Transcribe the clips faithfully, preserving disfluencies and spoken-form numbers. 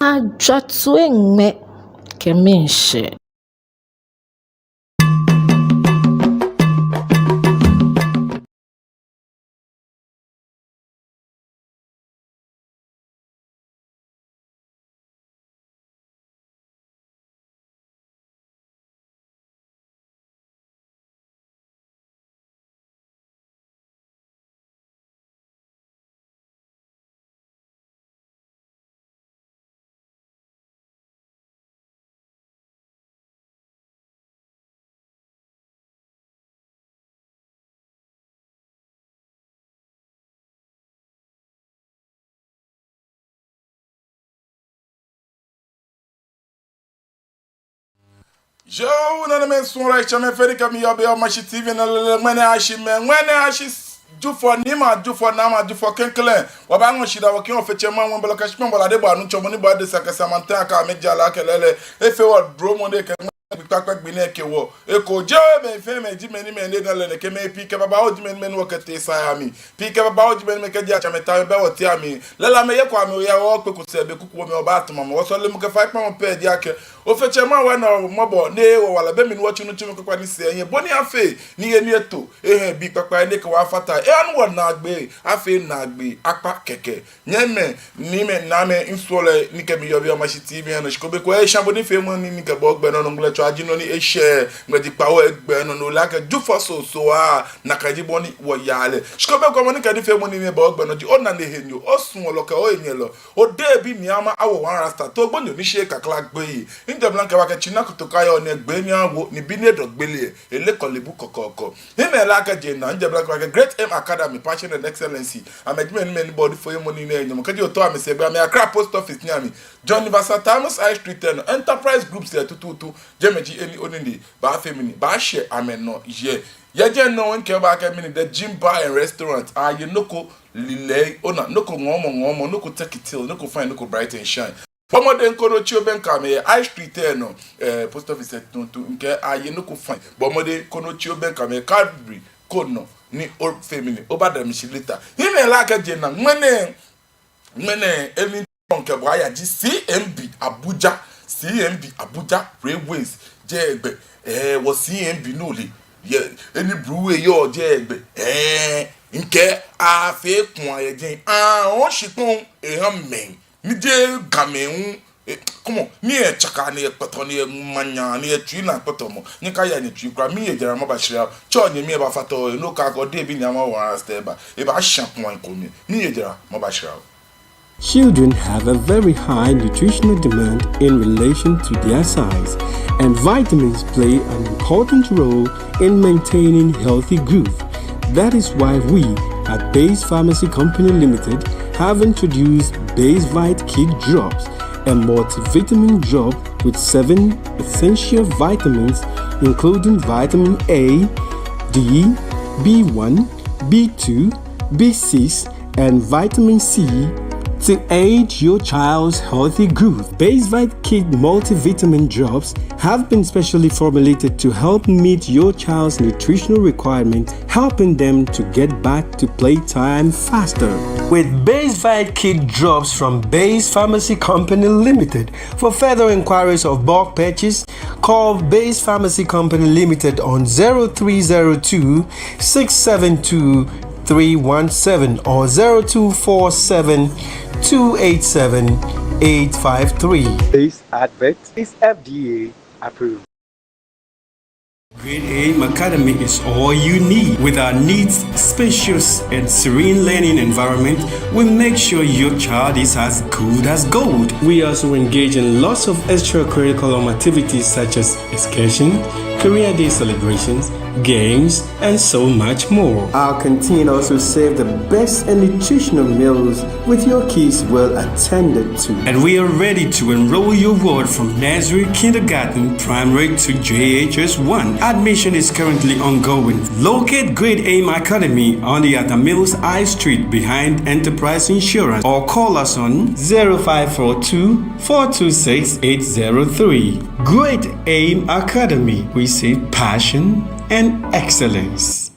Ajwatue ŋmɛ kɛ miishɛɛ. Yoo, nanemɛi, suɔlɔi, tsɛmɛi fɛɛ ni kɛ mi yɔɔ biɛ yɛ Omashi T V nɔ lɛlɛ, ŋmɛnɛ ashi mɛɛ, ŋmɛnɛ ashi Jufɔ, Nii Maŋ Jufɔ, Naa Maŋ Jufɔ klɛŋklɛŋ. Wɔbaaŋɔ shidaa wɔkɛha Ofe Tsɛ Maŋ Wɛmbɔlɔ kɛ shikpɔŋ bɔlɔ Adebɔɔ Anumtsɔmɔ ni bɔ Adesa kɛ Samantan kɛ amɛjara kɛ lɛlɛ. Efee wɔ dromɔ ni ekɛ ŋmɛnɛ gbi kpakpa gbi nɛɛ kɛ wɔ. Eko jeee mɛi fɛɛ mɛi ji mɛi ni mɛi ni ena lɛ nɛkɛ, mɛi pii kɛ babaoo ji mɛi ni mɛi ni wɔkɛtee sa yɛ amli. Pii kɛ babaoo ji mɛi ni mɛi kɛji atsɛ amɛtao amɛbɛ wɔteŋ amli. Lɛlɛ amɛyeko amɛya wɔkpeko sɛɛ be kuku wɔmɛ wɔbaatamɔ amɛ. Wɔsɔlemɔ kɛ faikpamɔ pɛ ji akɛ Ofe Tsɛ Maŋ Wɛmbɔlɔ mɔ bɔ ni ewo wala be mli ni wɔtsu nitsumɔ kpakpa ni sɛɛ yɛ bɔ ni afee ni yɛ ni eto. Ehɛɛ, bii kpakpai ni ekɛ wɔ afata. Eha ni wɔnaagbee afee naagbee kpakpa kɛkɛ. Nyɛmimɛi, niimɛi, naamɛi, misuɔlɔi ni kɛ mi yɔɔ biɛ yɛ Omashi T V nɔ, shi ko be ko esha bɔ ni nifeemɔ nɛɛ ni kɛ bo gbɛ nɔ nɔ ŋmɛlɛ tsɔ aji nɔ ni eshɛ ŋmɛji kpawo egbɛ nɔ nɔ lɛ akɛ Jufɔ soso a, nakai ji bɔ ni wɔyaa lɛ. Shi ko be ko mɔ ni kɛ nifeemɔ nɛɛ ni bo gbɛ nɔ ji onaanyo henyo, osuɔlɔ kɛ ohenyɛlɔ, odebi Nii Ama Awo One Rasta, to gbonyo ni shi kakla gbeyei. Njɛ blanka wa kɛ tsina kutu kaya o ni egbe ni awo ni bi ni edɔ gbele, ele kɔlebu kɔkɔɔkɔ. Hiɛmɛi lɛ akɛ jeee naa, njɛ blanka wa kɛ Great Aim Academy, Passion and Excellency. Amɛji mɛi ni mɛi ni bɔ nifeemɔ nɛɛ nyɔmɔ. Kɛji otao amɛsɛɛ gbɛ, amɛyɛ Accra Post Office ni amɛ. John Evans Atta Mills High Street lɛ nɔ, Enterprise Groups lɛ tutuutu. Jɛmɛ ji he ni onine baafee mɛni, baashɛ amɛnɔ yɛ. Yɛ jɛmɛ nɔ ŋkɛɛ bo akɛ mɛni, The Gym Bar and Restaurant. Aaye nɔ ko lilɛi, ona, nɔ ko ŋɔɔmɔ ŋɔɔmɔ, nɔ ko take it till, nɔ ko fine, nɔ ko bright and shine. Bɔ mɔdɛŋ koni otsi obɛŋkɛ amɛ yɛ High Street lɛ nɔ, eh, Post Office lɛ tutuutu, ŋkɛɛ aaye nɔ ko fine. Bɔ mɔdɛŋ koni otsi obɛŋkɛ amɛ yɛ Cadbury ko nɔ ni ofee mɛni, obada mi shi later. Hiɛmɛi lɛ akɛ jeee naa, ŋmɛnɛ, ŋmɛnɛ, he ni ŋkɛ bo aya ji C M B Abuja, C M B Abuja Railways, jɛgbɛ, eh, wɔ C M B nɔ lɛ, yɛ, he ni Broadway yɔɔ jɛgbɛ, eh, ŋkɛɛ afee kuu yɛ jɛi, ah, oshikpɔŋ, eha mɛi. Ni jeee Gamɛi hu, eh, come on, ni etsaka ni ekpɔtɔ ni emanya ni etsui naa kpɔtɔmɔ, ni kaya ni etsui kwraa, miiye jara maba shira, tsɔ nyɛmi ebafata o, no ka ko debi Nii Ama One Rasta eba, ebasha kuu ko mli, miiye jara maba shira. Children have a very high nutritional demand in relation to their size, and vitamins play an important role in maintaining healthy growth. That is why we at Base Pharmacy Company Limited have introduced Basevite Kid Drops, a multivitamin drop with seven essential vitamins, including vitamin A, D, B one, B two, B six, and vitamin C to aid your child's healthy growth. Basevite Kid Multivitamin Drops have been specially formulated to help meet your child's nutritional requirement, helping them to get back to playtime faster. With Basevite Kid Drops from Base Pharmacy Company Limited, for further inquiries of bulk purchase, call Base Pharmacy Company Limited on zero three zero two, six seven two, three one seven or zero two four seven, two eight seven, eight five three. This advert is F D A approved. Great Aim Academy is all you need. With our neat, spacious, and serene learning environment, we make sure your child is as good as gold. We also engage in lots of extracurriculum activities such as excursion, career day celebrations, games, and so much more. Our canteen also serve the best and nutritional meals with your kids well attended to. And we are ready to enroll your ward from nursery, kindergarten, primary to J H S one. Admission is currently ongoing. Locate Great Aim Academy on the Atta Mills High Street behind Enterprise Insurance or call us on zero five four two, four two six, eight zero three. Great Aim Academy, we see passion and excellence.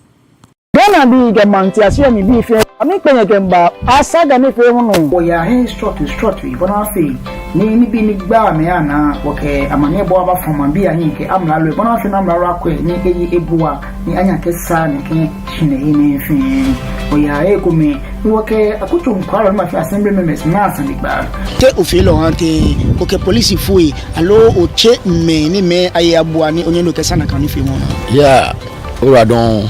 Ghanabii kɛ maŋtiase mli bii fɛɛ, amɛkpɛ nyɛ kɛmiiba Asaga nifeemɔ nɔ. Wɔyaa he srɔtoi srɔtoi bɔ ni afee Ni nibii ni gbaa mɛi anaa, wɔkɛ amaniɛbɔɔ abafɔ maŋbii ahiɛ kɛ amralo lɛ, bɔ ni afee ni amralo akwɛ ni eye ebua, ni anyɛ akɛsaa nɛkɛ shihilɛi nɛɛ fɛɛ. Wɔyaa ekomɛi, ni wɔkɛ akutso nɔkwɛlɔi ni ma fee assembly members naa sanegbaa. Te ofeɔ lɛ ohaa tɛŋŋ, okɛ polisifoi, aloo otsɛɔ mɛi ni amɛye abua ni onyɛ ni okɛsaa nakai nifeemɔ? Yeah, ora dɔŋŋ.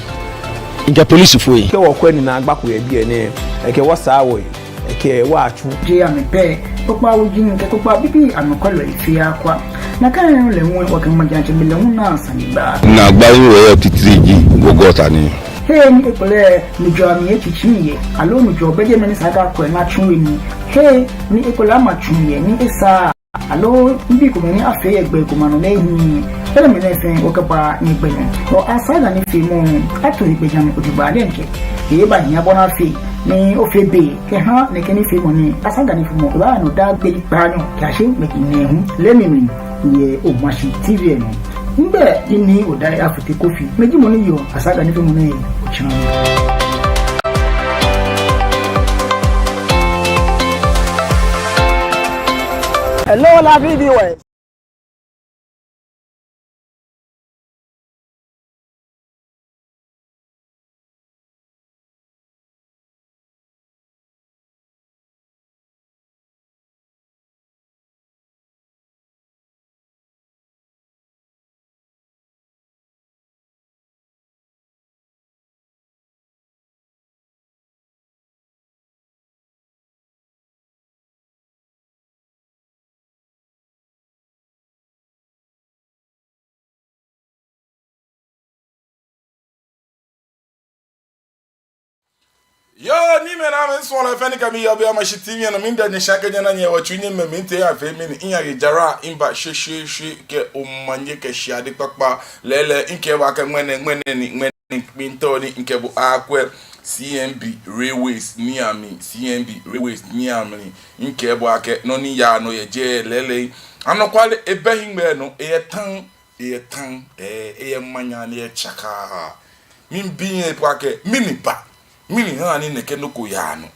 Mikɛ polisifoi. Kɛ wɔkwɛ ni naagba ko yɛ biɛ nɛɛ, ekɛ wɔ saa wɔyi. Ekɛ wɔ atsu. Jeee amɛ pɛ, kpokpaa wuji kɛ kpokpaa bibii anɔkwɛlɔi fɛɛ akwa. Nakai nɔŋŋ lɛ hu wɔkɛ majiatsɛmɛi lɛ hu naa sanegbaa. Naagbai ni wɔyɔɔ titri ji wɔ gɔta nɛɛ. He ni ekolɛ nujɔɔ amli etsitsi yɛ, aloo nujɔɔ bɛ jɛmɛ ni esa akɛ akwɛ ni atsu he nii. He ni ekolɛ ama tsu yɛ ni esaaa, aloo nibii komɛi ni afee yɛ gbɛ ko ma nɔ ni ehiii. Enɛɛmɛi fɛɛ wɔkɛbaa nyɛgbɛ nɔ. Wɔ Asaga nifeemɔ, ato he gbɛjianɔ jogbaŋŋ diɛŋtsɛ. Ebaahi abɔ ni afee ni ofee be kɛha nɛkɛ nifeemɔ nɛɛ. Asaga nifeemɔ, ebaaya nɔ daa gbi kpaanyɔ kɛyashi ŋmɛji nɛɛhu. Lɛ mi mli yɛ Omashi T V lɛ nɔ. Migbɛi ji Nii Odai Afotey Kofi. Mi ji mɔ ni yɔɔ Asaga nifeemɔ nɛɛ otsiaŋ. Hello, la viewers. Yoo, niimɛi ni amɛsumɔɔ lɛ fɛɛ ni kɛ mi yɔɔ biɛ Omashi T V nɔ, miida nyɛ shi akɛ nyɛna nyɛ wɔ tsu nyɛmɛ mi ntee ya fee mi ni inya ye jara imba shweshweeshwe kɛ omanye kɛ shiade kpakpa. Lɛɛlɛŋ mikɛɛ bo akɛ ŋmɛnɛ ŋmɛnɛ ni ŋmɛnɛ ni kpintɔ ni mikɛ bo akwɛ C M B Railways ni amli, C M B Railways ni amli. Mikɛɛ bo akɛ nɔ ni yaa nɔ yɛ jɛi lɛɛlɛŋ. Anɔkwale ebɛ hiŋmɛi nɔ, eyɛ taŋ, eyɛ taŋ, ɛɛ, eyɛ manya ni eyɛ tsakaa. Miibi nyɛ po akɛ, mɛni ba, mɛni ha ni nɛkɛ nɔ ko yaa nɔ?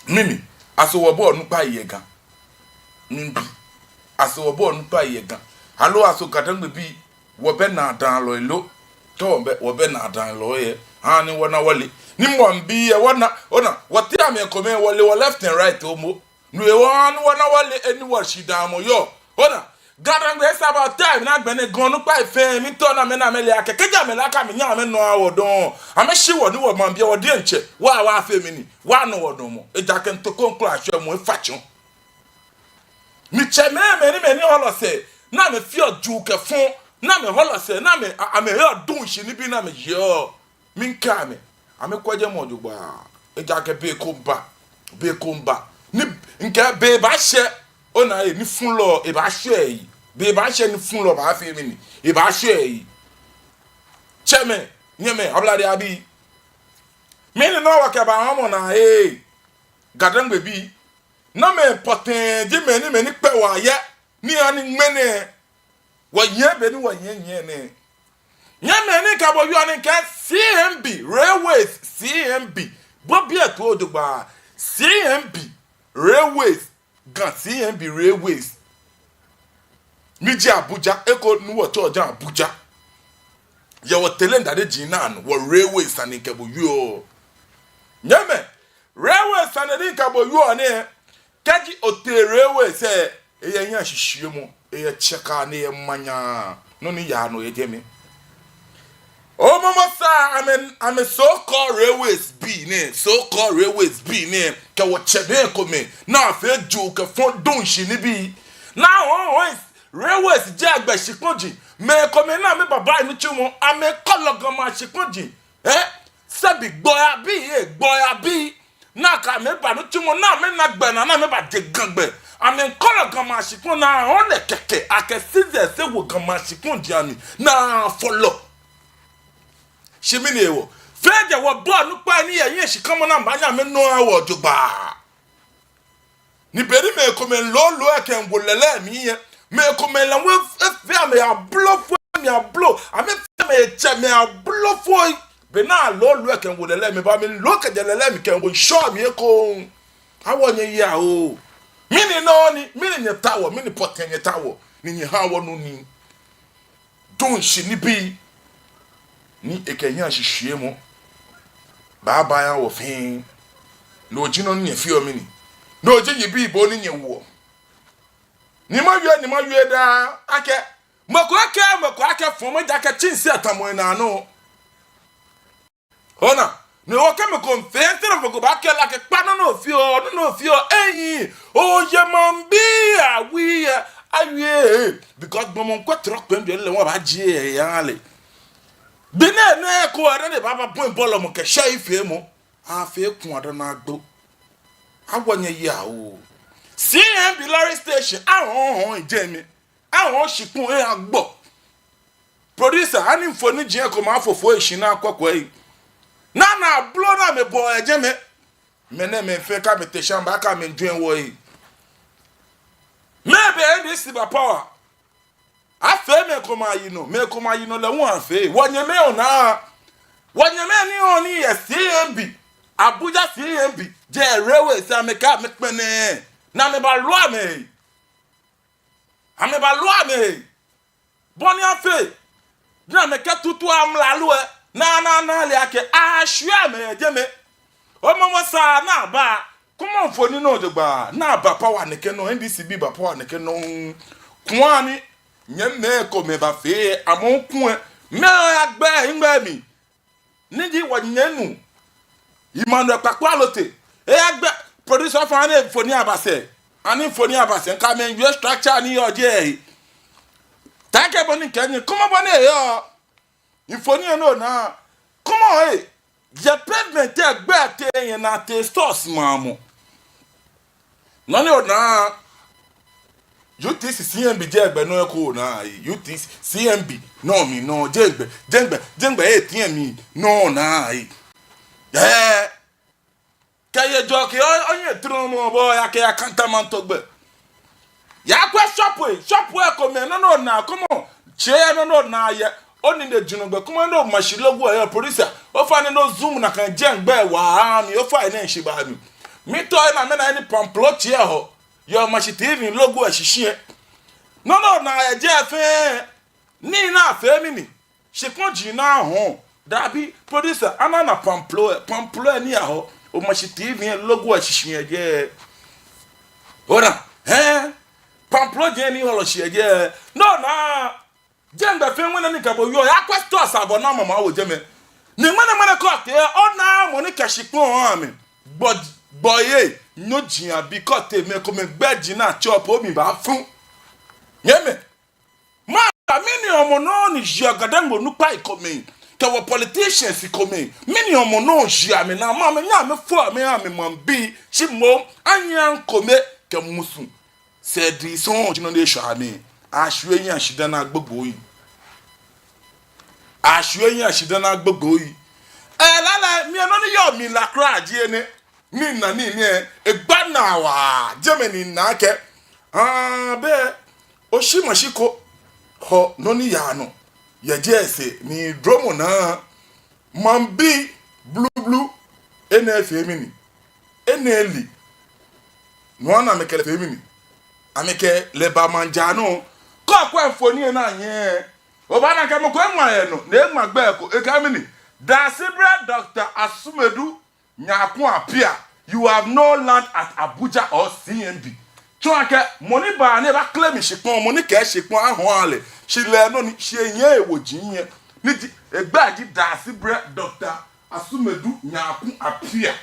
Mɛni, aso wɔbɔɔ onukpai yɛ Ga? Miibi, aso wɔbɔɔ onukpai yɛ Ga? Aloo aso Gadangbe bii, wɔbɛ naadaŋlɔi lo? Tɔ wɔbɛ, wɔbɛ naadaŋlɔi yɛ. Hani wɔna wɔle. Ni mɔ mibi yɛ wɔna, ona, wɔteŋ mɛi komɛi wɔle wɔ left and right momo. No hewɔ hani wɔna wɔle he ni wɔshidaamɔ yɔɔ. Ona, Gadangbe, it's about time ni agbɛnɛ Ga onukpai fɛɛ, miitao ni amɛ, ni amɛle akɛ, kɛji amɛle akɛ amɛnyɛɛɛ amɛna wɔ dɔŋŋ, amɛshi wɔ ni wɔmaŋbii, wɔ diɛŋtsɛ, wɔ, wɔfee mɛni, wɔna wɔ dɔŋŋ. Ejaakɛ ntoko ŋkula shwɛ mɔ efa tsɔ. Mitsɛ mɛi, mɛi ni, mɛi ni hɔlɔ sɛɛ, ni amɛfeɔ juu kɛ fɔŋ, ni amɛhɔlɔ sɛɛ, ni amɛ, a, amɛheɔ duŋ shi nibii ni amɛyeɔ. Miikɛɛ amɛ, amɛkwɛ jɛmɛ jogbaŋŋ. Ejaakɛ be ko miiba, be ko miiba. Ni mikɛɛ be baashɛ, ona, ee, ni fulɔ, ebaashɛ eyi. Be baashɛ ni fulɔ baafee mɛni, ebaashɛ eyi. Tsɛmɛi, nyɛmɛi, ablade abii. Mɛni nɔ wɔkɛba wɔmɔ naa, ee, Gadangbe bii. Namɛi pɔtɛɛ ji mɛi ni, mɛi ni kpɛ wɔ ayɛ, ni hani ŋmɛnɛ wɔyɛ be ni wɔyɛ, yɛ nɛɛ. Nyɛmɛi, ni mikɛ bo wieɔ ni mikɛɛ C M B Railways, C M B. Bo biɛ to jogbaŋŋ, C M B Railways, Ga C M B Railways. Miji Abuja, eko ni wɔtsɛɔ jɛi Abuja. Yɛ wɔ tɛlɛ ndade ji naa nɔ, wɔ railways sane ni mikɛ bo wieɔ. Nyɛmɛi, railways sane ni mikɛ bo wieɔ nɛɛ, kɛji otee railways lɛ, eyɛ hiɛshishiumɔ, eyɛ tsakaa ni eyɛ manya, nɔ ni yaa nɔ yɛ jɛmɛ. Omɔmɔ sa amɛ, amɛ so-called railways bii nɛɛ, so-called railways bii nɛɛ, kɛ wɔtsɛmɛi komɛi, ni afee juu kɛ fɔŋ duŋ shi nibii. Ni hɔɔŋ hɔɔŋ railways jɛ gbɛ shikpɔji, mɛi komɛi ni amɛbaba nitsumɔ, amɛkɔlɔ Ga maŋ shikpɔji. Ee, sɛbi gbɔi abii, ee, gbɔi abii. Nakai amɛba nitsumɔ, ni amɛna gbɛ naa, ni amɛbaje Ga gbɛ. Amɛkɔlɔ Ga maŋ shikpɔŋ naa, ole kɛkɛ, akɛ scissors ewo Ga maŋ shikpɔji amli, ni afɔlɔ. Shi mɛni hewɔ? Fɛɛ ji wɔbɔɔ onukpai ni yɛ hiɛshikamɔ ni amɛnyɛ amɛna wɔ jogbaŋŋ. Ni be ni mɛi komɛi looloo lɛ kɛwo lɛlɛ mli lɛ, mɛi komɛi lɛ hu efee amɛ ablofoi, amɛ ablo, amɛfee amɛ tsɛmɛi ablofoi. Be ni alooloo lɛ kɛwo lɛlɛ mli, ba mi loo kɛjɛ lɛlɛ mli kɛwo ŋshɔ mli ekoŋŋ. Awɔ nyɛ ya oo. Mɛni nɔ ni, mɛni nyɛtaoɔ, mɛni pɔtɛɛ nyɛtaoɔ ni nyɛhaa wɔnuɔ nii? Dɔn shi nibii ni ekɛ hiɛshishwiemɔ baaba eha wɔ fɛɛ. No ji nɔ ni nyɛfeɔ mɛni? No ji yibii bɔ ni nyɛwoɔ. Ni mawie, ni mawie daa akɛ, mɔ ko akɛ, mɔ ko akɛ fɔmɔ ejaakɛ tsɛnsi atamɔ enaa nɔ. Ona, ni okɛ mɔ ko fee, instead of mɔ ko baakɛɛ lɛ akɛ kpa nɔ ni ofeɔ, nɔ ni ofeɔ, eyi, oyɛ maŋbii awui yɛ, awie, because gbɔmɔ ŋkwɛ trɔ kpɛŋ jɛ lɛ, wɔbaajie eya lɛ. Be nɛɛ nɛɛ ko, ena ni ebaaba bɔi bɔlɔ mɔ kɛ shɛifeemɔ, afee kun ada na gbo. Awɔ nyɛ ya o. C M B lorry station, ahɔɔhɔɔ jɛmɛ. Ahɔɔ shikpɔŋ lɛ agbo. Producer, ani mfoniri ko ma fofo eshi na kwɛkwɛ yi. Naa naa blo naa mɛi bɔ yɛ jɛmɛ. Mɛnɛmɛi fɛɛ kɛ amɛte shamba kɛ amɛjwɛŋ wɔ yi. Mɛɛ be N D C ba power? Afee mɛi komɛi ayinɔ, mɛi komɛi ayinɔ lɛ hu afee. Wɔnyɛmɛi onaa. Wɔnyɛmɛi ni oni yɛ C M B. Abuja C M B. Jɛ railway sɛɛ amɛkɛ amɛkpɛlɛ. Ni amɛbalo amɛ. Amɛbalo amɛ. Bɔ ni afee ni amɛkɛtutu amralo lɛ, naa naa naa ale akɛ ashwie amɛ yɛ jɛmɛ. Omɔmɔ sa naa ba, kwɛmɔ mfoniri nɔ jogbaŋŋ, naa ba power nɛkɛ nɔ, N D C bii ba power nɛkɛ nɔ. Kwɛ ni nyɛmɛi komɛi bafee, amɔ kwɛ, mɛi oyagbɛ, ehiŋmɛi mli. Ni ji wɔnyɛ nuu Emmanuel Kpakpo Allotey. Eyagbɛ producer fã ni mfoniri aba sɛɛ. Ani mfoniri aba sɛɛ, ŋkɛ amɛ ŋwie structure ni yɔɔ jɛi. Taakɛ bɔ ni kɛ nyɛ, kwɛmɔ bɔ ni eyɔɔ. Mfoniri nɔ naa. Kwɛmɔ ee. Jɛ pavement lɛ gbɛ tee yɛ naa tee stores mamɔ. Nɔ ni onaa, U T C C M B jɛgbɛ nɔ eko onaa, U T C C M B nɔ mli nɔ jɛgbɛ, jɛgbɛ, jɛgbɛ eti mli nɔ onaa. Ɛɛ, kɛ yɛ jɔ kɛ onyɛ trɔmɔ bɔ ya kɛ ya Kantamanto gbɛ. Yakwɛ shop lɛ, shop lɛ komɛi nɔ ni onaa, kwɛmɔ, tsɛ nɔ ni onaa yɛ. Onine jurɔ gbɛ, kwɛmɔ ni omashi logo lɛ yɔɔ, producer. Ofainɛ ni ozoom nakai jɛmɛ gbɛ waa mli, ofainɛ shi ba mli. Mitao ena mɛi ni pamplo tsɛ hɔ. Yɛ omashi T V logo lɛ shishi lɛ. Nɔ ni onaa yɛ jɛi fɛɛ. Ni naa fee mɛni? Shikpɔŋ ji naa hɔɔ. Dabi, producer, ana na pamplo lɛ, pamplo lɛ ni yɔɔ omashi T V logo lɛ shishi lɛ jɛi. Ona, hɛɛ? Pamplo jɛi ni hɔlɔ shi lɛ jɛi. Nɔ ni onaa Jɛmɛ gbɛ fɛɛ ŋmɛnɛ ni kɛ bo yɔɔ, yakwɛ stores abɔ ni amama wo jɛmɛ. Ni ŋmɛnɛ ŋmɛnɛ kɛ otee, onaa mɔ ni kɛ shikpɔŋ ha mɛi. Gbɔ, gbɔyei, nyɔji abii kɛ otee mɛi komɛi gbɛi ji naa tsɔ po mli baafu. Nyɛmɛi. Mɛɛ, mɛni hewɔ mɔ nɔ ni ji Ga-Dangme onukpai komɛi, kɛ wɔ politicians komɛi, mɛni hewɔ mɔ nɔ ji amɛnaa, mɛɛ amɛnyɛɛɛ amɛfo amɛ, amɛmaŋbii, shi moŋ, anyɛ ŋkomɛ kɛ musu. Sɛɛ di sɔŋŋ ji nɔ ni eshwɛ amɛ. Ashwie hiɛ shidaa ni agbogbo yi. Ashwie hiɛ shidaa ni agbogbo yi. Ɛɛ, lala, mi nɔ ni yɔɔ mli la kwraa ji enɛ. Ni mina nii nɛɛ, egba naa waa, jɛmɛ ni mina akɛ. Aa, bɛ, oshi mashi ko, hɔ, nɔ ni yaa nɔ. Yɛ jɛi sɛɛ, ni dromɔ naa. Maŋbii blublu, enɛ fee mɛni? Enɛ li. No hewɔ ni amɛkɛ lɛ fee mɛni? Amɛkɛ lɛ ba maŋ jaa nɔ. Kɛ okwɛ mfoniri lɛ naa nyɛ, obaana akɛ mɔ ko eŋma yɛ nɔ, ni eŋma gbɛi ko, ekɛɛ mɛni? Daasebrɛ Doctor Asumadu Nyarko Appiah, you have no land at Abuja or C M B. Tsɔɔ akɛ, mɔ ni baa ni eba claim shikpɔŋ, mɔ ni kɛ shikpɔŋ ahɔɔ lɛ, shi lɛ nɔ ni, shi enyɛ ewo ji nyɛ. Ni ji, egbɛi ji Daasebrɛ Doctor Asumadu Nyarko Appiah.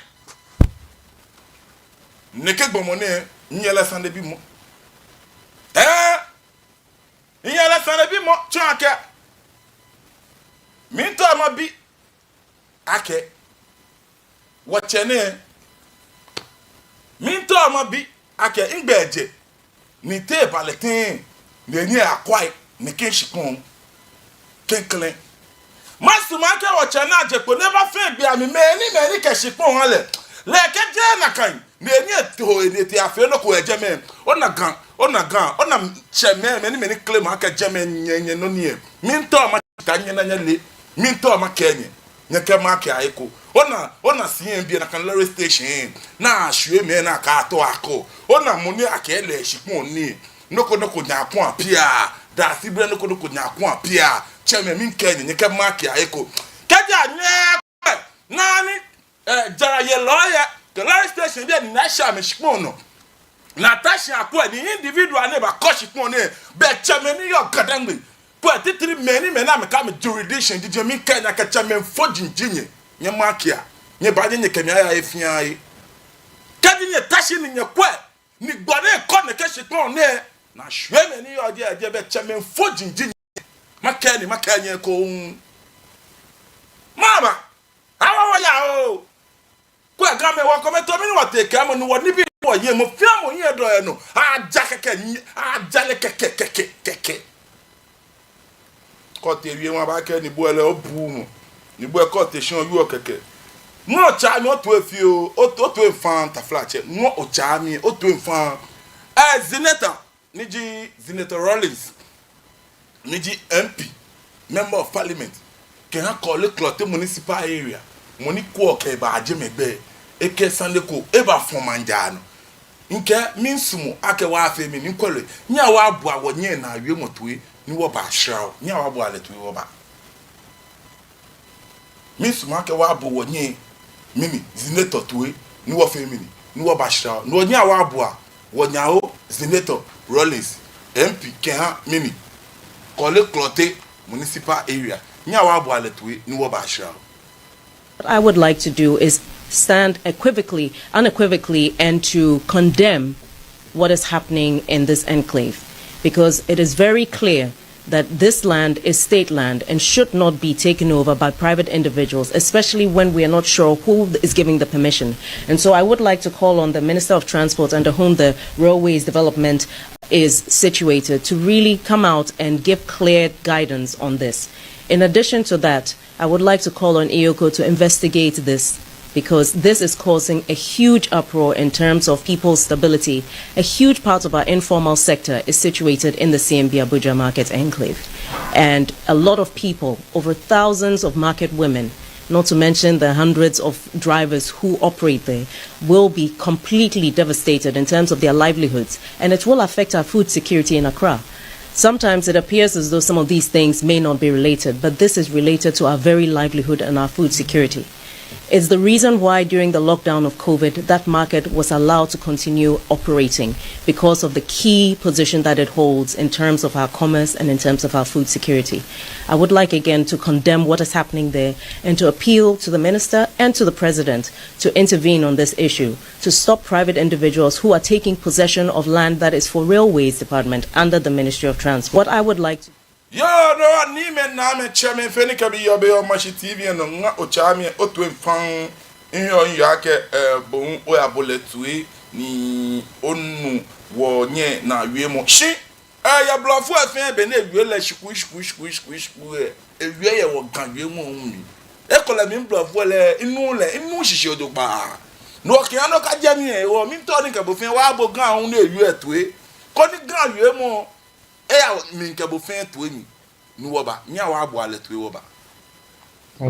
Nɛkɛ gbɔmɔ nɛɛ, nyɛ lɛ sanebimɔ. Ɛɛ, nyɛ lɛ sanebimɔ, tsɔɔ akɛ. Miitao mabi akɛ. Wɔtsɛ nɛɛ. Miitao mabi akɛ, nɛgbɛ ejɛ. Ni te eba lɛ tɛŋŋ, ni enyɛ eyakwa nɛkɛ shikpɔŋ klɛŋklɛŋ. Masumɔ akɛ wɔtsɛ nɛɛ aje kpo ni eba fɛɛ gbɛ amli mɛi ni mɛi ni kɛ shikpɔŋ ha lɛ. Lɛ kɛjɛ nakai, ni enyɛ eto, ni etee afee nɔ ko yɛ jɛmɛ. Ona Ga, ona Ga, ona tsɛmɛi, mɛi ni mɛi ni claim akɛ jɛmɛ nyɛ, nyɛ nɔ ni yɛ. Miitao mata nyɛ ni nyɛle. Miitao makɛɛ nyɛ. Nyɛkɛ makɛɛ eko. Ona, ona C M B nakai lorry station. Ni ashwie mɛi ni akɛtɔ akɔ. Ona mɔ ni akɛlɛ shikpɔŋ nɛɛ. Nɔ ko nɔ ko nyɛ akɔ apia. Dasi bɛ nɔ ko nɔ ko nyɛ akɔ apia. Tsɛmɛi, miikɛɛ nyɛ, nyɛkɛ makɛɛ eko. Kɛji anyɛ, nakai, eh, jarayelɔi yɛ, kɛ lorry station bii ni ashi amɛshikpɔŋ nɔ. Ni atashi akwɛ ni individual ni bakɔ shikpɔŋ nɛɛ, bɛ tsɛmɛi ni yɔɔ Gadangme. Kwɛ titri mɛi ni, mɛi ni amɛkɛ amɛ jurisdiction jije, miikɛɛ nyɛ akɛ tsɛmɛi fɔji ji nyɛ, nyɛ makɛɛ, nyɛbaanyɛ nyɛkɛ mi aya he fɛɛ he. Kɛji nyɛtashi ni nyɛkwɛ ni gbɔ ni kɔ nɛkɛ shikpɔŋ nɛɛ, ni ashwie mɛi ni yɔɔ jɛi, jɛi, bɛ tsɛmɛi fɔji ji nyɛ. Makɛɛ nyɛ, makɛɛ nyɛ ekoŋŋ. Mama, awa wɔya oo. Kwɛ Gamɛi, wɔkɔmɛi too mli ni wɔtee kɛɛmɔ ni wɔnibii wɔyeɔ, mɔ fɛɛ mɔ hiɛ dɔ yɛ nɔ. Aja kɛkɛ, aja lɛ kɛkɛ, kɛkɛ, kɛkɛ. Kɛ otee wiemɔ abaakɛɛ ni bo lɛ obuuu mɔ. Ni bo lɛ kɛ otee shi oyuɔ kɛkɛ. Ni otsa mi otue fioo, o, otue faŋŋ taflatsɛ. Ni otsa mi otue faŋŋ. Eh, Senator, ni ji Senator Rawlings, ni ji M P, Member of Parliament, kɛha Korle Klottey Municipal Area, mɔ ni kwɛɔ kɛbaa jɛmɛ gbɛ, ekɛ sane ko ebafɔ maŋ jaa nɔ. Mikɛɛ, miisumɔ akɛ wɔfee mɛni, kwɛlɔi, nyɛhaa wɔboa wɔnyɛ naa wiemɔ toi, ni wɔbashra wɔ, nyɛhaa wɔboa lɛ toi wɔba. Miisumɔ akɛ wɔbo wɔnyɛ mɛni, Senator toi, ni wɔfee mɛni, ni wɔbashra wɔ. Ni wɔnyɛa wɔboa wɔnyɛmi Senator Rawlings, M P, kɛha mɛni, Korle Klottey Municipal Area. Nyɛhaa wɔboa lɛ toi, ni wɔbashra wɔ. What I would like to do is stand equivocally, unequivocally, and to condemn what is happening in this enclave, because it is very clear that this land is state land and should not be taken over by private individuals, especially when we are not sure who is giving the permission. And so I would like to call on the Minister of Transport, under whom the railways development is situated, to really come out and give clear guidance on this. In addition to that, I would like to call on EOCO to investigate this, because this is causing a huge uproar in terms of people's stability. A huge part of our informal sector is situated in the C M B Abuja Market Enclave. And a lot of people, over thousands of market women, not to mention the hundreds of drivers who operate there, will be completely devastated in terms of their livelihoods, and it will affect our food security in Accra. Sometimes it appears as though some of these things may not be related, but this is related to our very livelihood and our food security. It's the reason why during the lockdown of COVID, that market was allowed to continue operating because of the key position that it holds in terms of our commerce and in terms of our food security. I would like again to condemn what is happening there and to appeal to the minister and to the president to intervene on this issue, to stop private individuals who are taking possession of land that is for railways department under the Ministry of Transport. What I would like to Yoo, nɔ ni mɛi, naamɛi, tsɛmɛi fɛɛ ni kɛ mi yɔɔ biɛ yɛ Omashi T V nɔ, ŋa otsa mi, otue faŋŋ. Miheɔ miyeɔ akɛ, eh, bo hu oyabo lɛ toi ni onu wɔnyɛ naa wiemɔ. Shi, eh, yɛ blɔfo lɛ fɛɛ be ni ewie lɛ shikuu, shikuu, shikuu, shikuu, shikuu lɛ, ewie yɛ wɔ Ga wiemɔ hu mli. Ekolɛ mi blɔfo lɛ, minuuu lɛ, minuuu shishi jogbaŋŋ. Ni okɛɛ nɔ ko jɛ mli lɛ, wɔ miitao ni mikɛ bo fɛɛ wɔbo Ga hu ni ewie toi. Koni Ga wiemɔ, eya mli kɛ bo fɛɛ toi mli, ni wɔba, nyɛhaa wɔboa lɛ toi wɔba.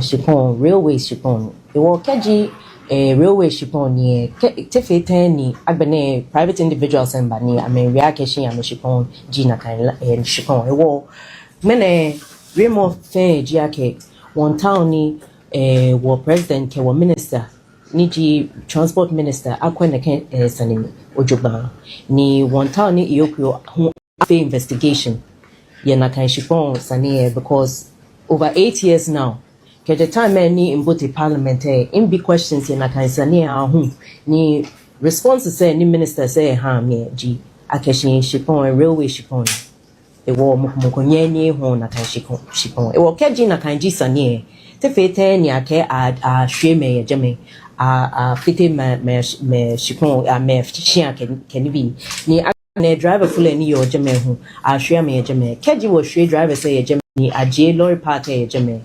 Shikpɔŋ, railway shikpɔŋ. Hewɔ kɛji, eh, railway shikpɔŋ ni, eh, kɛ, tɛfee tɛŋŋ ni agbɛnɛ private individuals lɛ miiba ni amɛwie akɛ shi amɛshikpɔŋ ji nakai, eh, shikpɔŋ. Hewɔ, ŋmɛnɛ, wiemɔ fɛɛ ji akɛ, wɔmiitao ni, eh, wɔ president kɛ wɔ minister, ni ji transport minister, akwɛ nɛkɛ, eh, sane nɛɛ jogbaŋŋ. Ni wɔmiitao ni EOCO hu afee investigation yɛ nakai shikpɔŋ sane lɛ, because over eight years now, kɛjɛ time lɛ ni mibote parliament lɛ, mibi questions yɛ nakai sane lɛ aahu, ni responses lɛ ni ministers lɛ ha mi lɛ ji akɛ shi shikpɔŋ lɛ, railway shikpɔŋ lɛ, hewɔ mɔ ko mɔ ko nyɛŋ ni ehɔɔ nakai shikpɔŋ, shikpɔŋ. Hewɔ kɛji nakai ji sane lɛ, tɛfee tɛŋŋ ni akɛ a, ashwie mɛi yɛ jɛmɛ, a, afite mɛi, mɛi, mɛi shikpɔŋ, a, mɛi shia kɛ, kɛ nibii. Ni a, nɛɛ driverfoi lɛ ni yɔɔ jɛmɛ hu, ashwie amɛ yɛ jɛmɛ. Kɛji wɔshwie drivers lɛ yɛ jɛmɛ ni ajie lorry park lɛ yɛ jɛmɛ,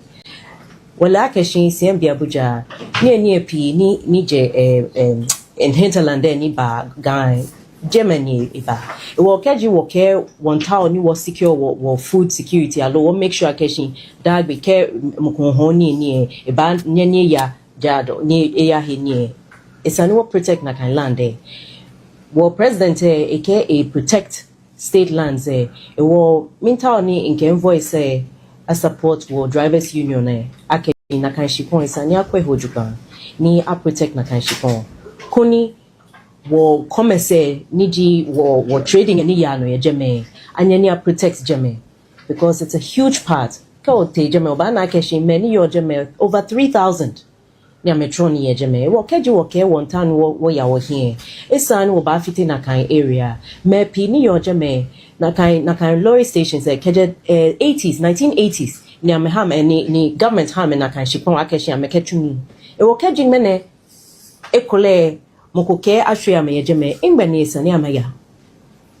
wɔle akɛ shi C M B Abuja, niyenii pii ni, ni jɛ, eh, eh, hinterland lɛ ni baa Ga lɛ, Jɛmɛ ni eba. Hewɔ kɛji wɔkɛɛ wɔmiitao ni wɔ secure wɔ, wɔ food security aloo wɔ make sure akɛ shi daa gbi kɛ mɔ ko hɔɔ nii ni lɛ, ebaanyɛ ni eya jadɔ ni eyahe nii lɛ, esa ni wɔ protect nakai land lɛ. Wɔ president lɛ, ekɛɛ e protect state lands lɛ. Hewɔ miitao ni mikɛ mi voice lɛ a support wɔ drivers union lɛ, akɛ nakai shikpɔŋ esa ni akwɛ he jogbaŋŋ, ni a protect nakai shikpɔŋ. Koni wɔ commerce ni ji wɔ, wɔ trading ni yaa nɔ yɛ jɛmɛ, anyɛ ni a protect jɛmɛ, because it's a huge part. Kɛ otee jɛmɛ, obaana akɛ shi mɛi ni yɔɔ jɛmɛ over three thousand ni amɛtsuɔ nii yɛ jɛmɛ. Hewɔ kɛji wɔkɛɛ wɔmiitao ni wɔ, wɔya wɔhiɛ, esa ni wɔbafite nakai area. Mɛi pii ni yɔɔ jɛmɛ, nakai, nakai lorry stations lɛ, kɛjɛ, eh, eighties, nineteen eighties, ni amɛha amɛ, ni, ni government ha amɛ nakai shikpɔŋ akɛ shi amɛkɛtsu nii. Hewɔ kɛji ŋmɛnɛ ekolɛ mɔ ko kɛɛ ashwie amɛ yɛ jɛmɛ, nɛgbɛ ni esa ni amɛya?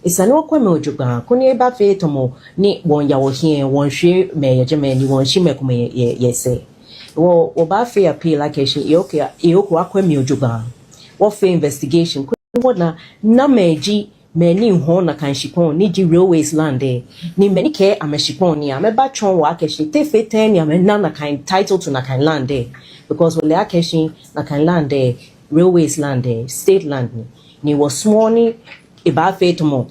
Esa ni wɔkwɛ mli jogbaŋŋ, koni ebafee tamɔ ni wɔmiiya wɔhiɛ, wɔmiishwie mɛi yɛ jɛmɛ, ni wɔmiishi mɛi komɛi yɛ, yɛ, yɛ sɛɛ. Wɔ, wɔbafee appeal akɛ shi, ehe okɛ, ehe okɛ wɔkwɛ mli jogbaŋŋ. Wɔfee investigation, koni wɔna namɛi ji mɛi ni hɔɔ nakai shikpɔŋ, ni ji railways land lɛ, ni mɛi ni kɛɛ amɛshikpɔŋ ni, amɛbatsɔɔ wɔ akɛ shi te fee tɛŋŋ ni amɛna nakai title to nakai land lɛ. Because wɔle akɛ shi nakai land lɛ, railways land lɛ, state land ni. Ni wɔsumɔɔɔ ni ebaafee tamɔ